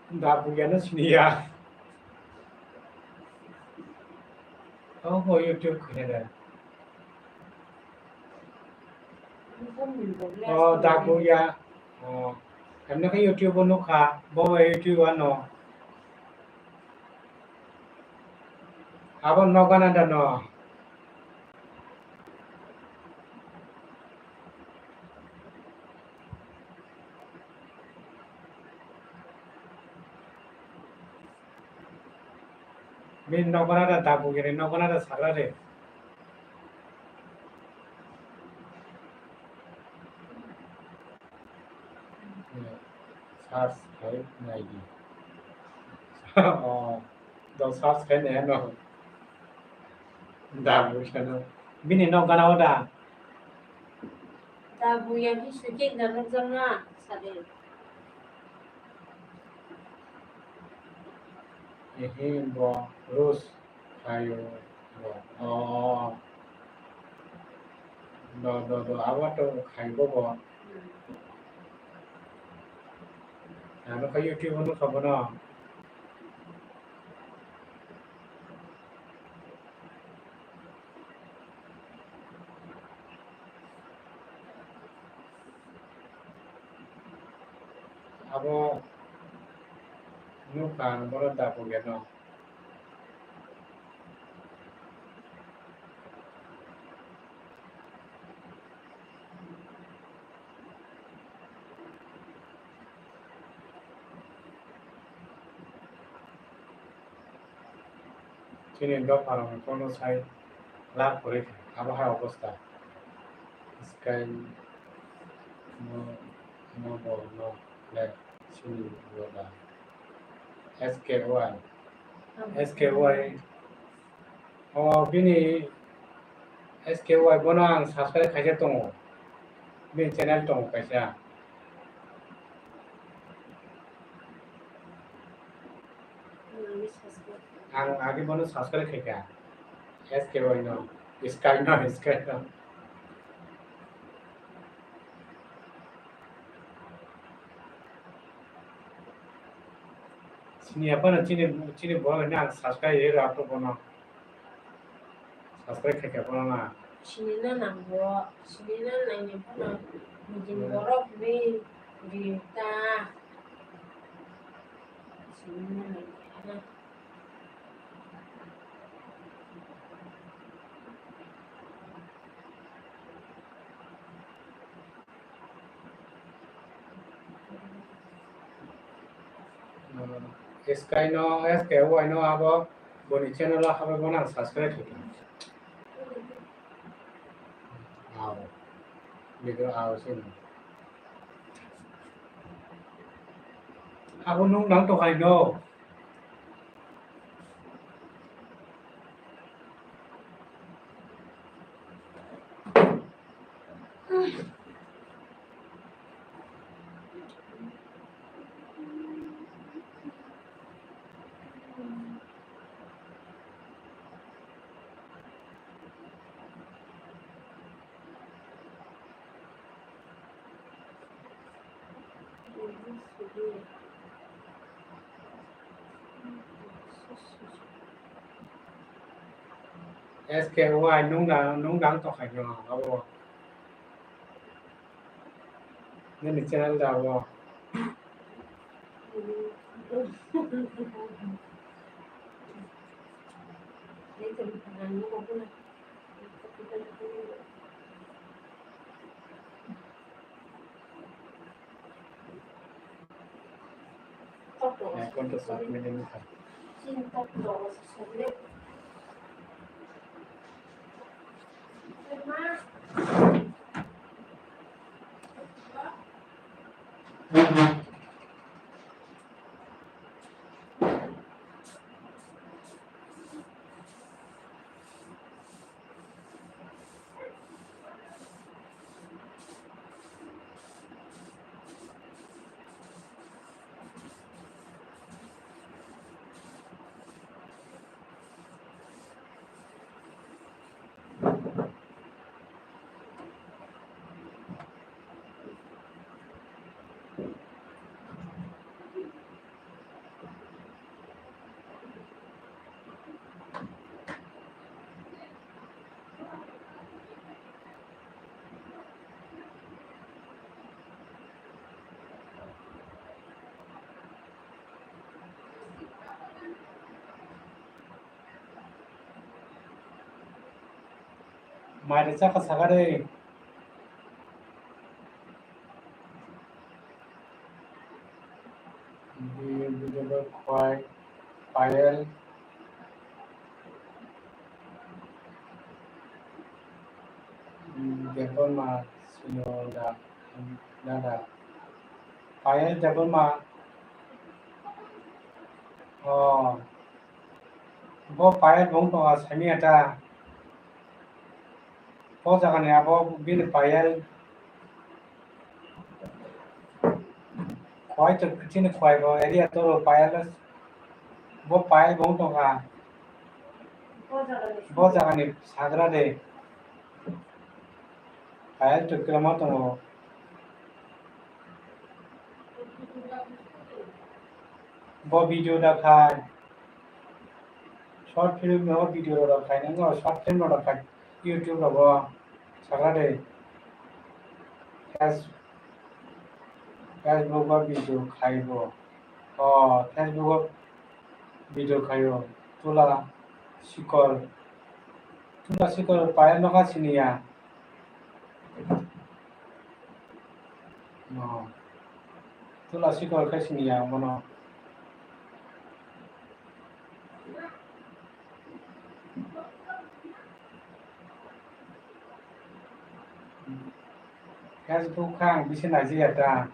Dabugya no sini ya. Oh, oh, YouTube khe da. Oh, dabugya. Oh, emne khe YouTube o nukha. Bo YouTube ano. Abo nokgana da no. Bini nokgana da dabu gini nokgana da sagra de. Search khai nai di. Oh, do search khai nai no. Da bu sano. Bini nok gana o da. Da bu ya ki suke da nok jang na sade. Ehe bo Rus. Khaio bo. Oh. Do, do, do. Abo to khai bo bo. Ano kha YouTube no kha bono. Abo nukha ang bono dabu geno. Chini dopharokni kokno sai lak kwrwi kha, abo hai obostha. Sky no, no bo no le chini boda. S K Y. S K Y. O bini S K Y bono ang subscribe khaisa tongo. Bini channel tongo kaisa. Ang agi bono subscribe khaikha. S K Y no. Sky no, Sky no. Sini apa na chini, chini bo na ang subscribe ye ra to bono. Subscribe khe khe bono na. Sini na nang bo, sini na nang ni bono. Nijin borok ni ri ta. Sini na nang ni ana. Sky no, S K Y no abo boni channel o habai bono ang subscribe khe. Aw. Video aw sini. Abo nung nang to hai no. S K Y nung nang, nung nang tongkha no abo. Nini channel da abo. Ekon to sat minute ni kha. Mai rwchapkha sakha de. Bi-, video khwlai Payel. Debbarma sino da, dada. Payel Debbarma. Oh. Bo Payel bung tongo, sami eta. Bo jaga ni abo bini Payel. Khwai to, chini khwai bo area toro Payel. Bo Payel bung tongkha. Bo jaga ni sagra de. Payel to kwlama tongo. Bo video da khai. Short film no video rok khai, no short film rok khai. YouTube rogo sakha de. Face-, Facebook o video khai bo. O, Facebook o video khai o. Tula Sikol. Tula Sikol Payel no kha siniya. No. Tula Sikol khe siniya bono. Facebook kha ang bisi naijaya ta.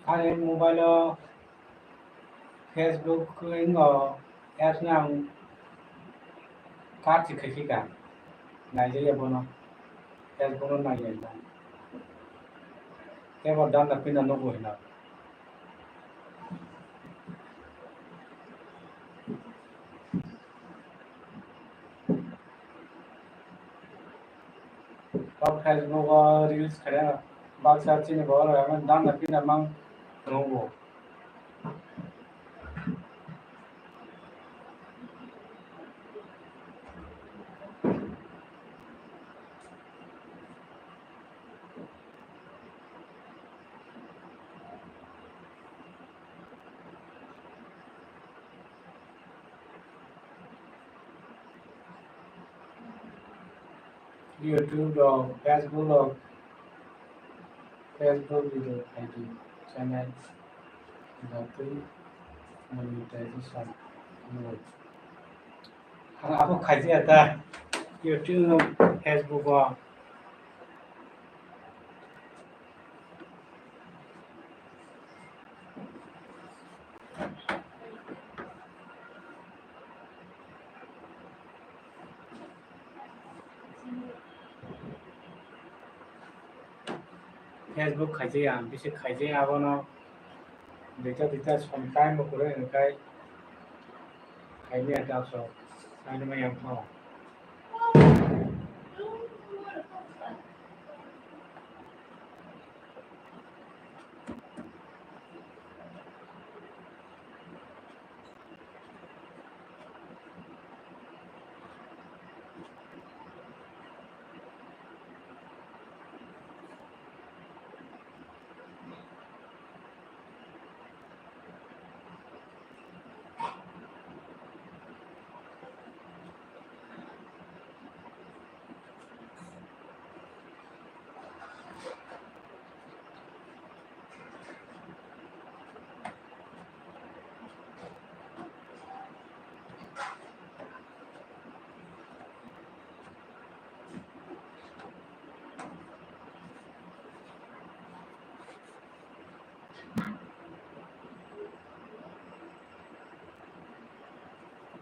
Ani mobile o Facebook wngkha apps no ang card se khaikha, naijaya bono, Facebook no naijaya. Tebo danda pina nugo hino. Kok Facebook o reels khaina baksa chini borok rok danda pina mang nugo. YouTube rok, Facebook rok, Facebook video I D channel datwi monetization. Ang abo khaijaya ta YouTube, Facebook o. Facebook khaijaya, bisi khaijaya abono. Duita duita som time bo kwrwi hwnkhai khaimaya tabso, saimaya wngkha.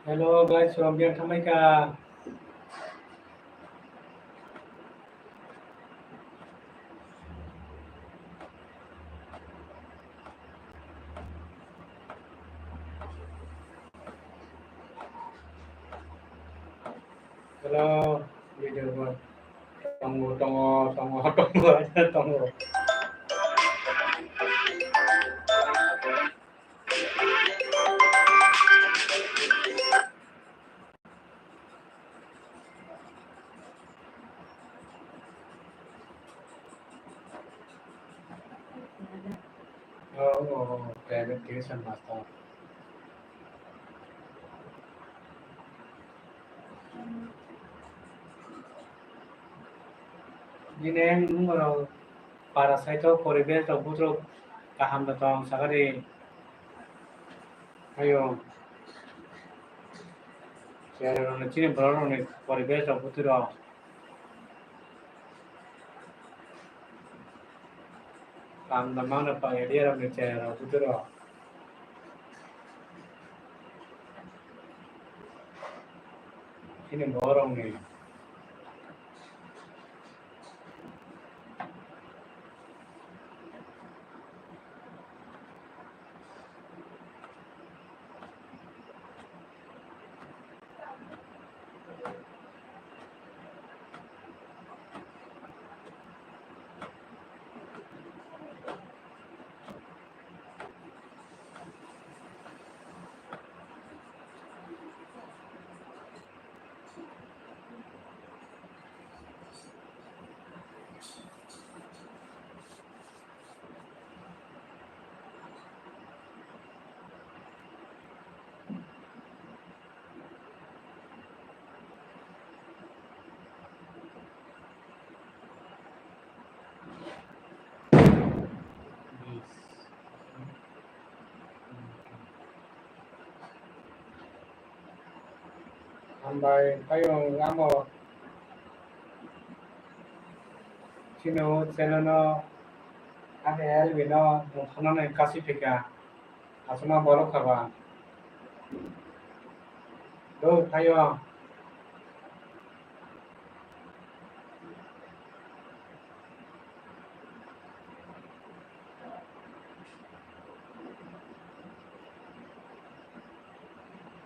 Hello guys, from Biang Thamaika. Hello, video boy. Tongo, tongo, tongo, tongo, tongo. Oh, oh, oh, private tuition master. Nini wngmorok para site o poribesh rok butrok kaham da tong sakha di. Ayo. Chwrai rok ni chini borok rok ni poribesh rok butwi rok. Kaam da mangna pang area rok ni chwrai rok butwi rok. Chini borok rok ni. Hambai, payung amo chini o channel no ani L B no mungkhornani kasi phika, aswkma borok kha ba. Do, phaio.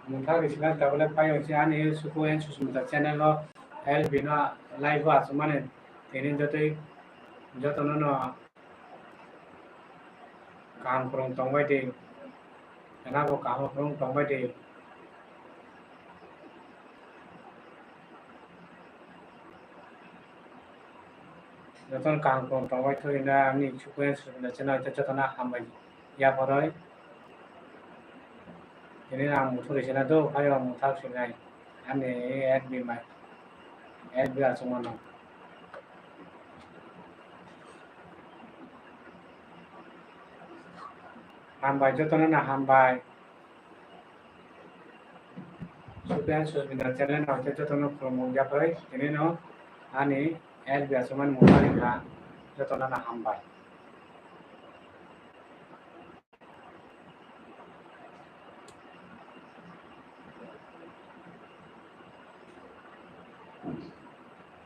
Mungthak risina tabole phaio si ani Suku and Susmita channel o L B no live o achukmani tini jotoi jotono no kaham kwrwng tongbai di, ena bo kaham kwrwng tongbai di. Jotono kaham kwrwng tongbai thwina ani Suku and Susmita channel o jotono hambai yapharwi. Tini ang muthuri sina do, phaio ang muthak sinai. Ani L B mai. L B achukmano. Hambai, jotono no hambai. Suku and Susmita channel no jotono khulumung yapharwi. Tini no ani L B achukmani muthari kha, jotono no hambai.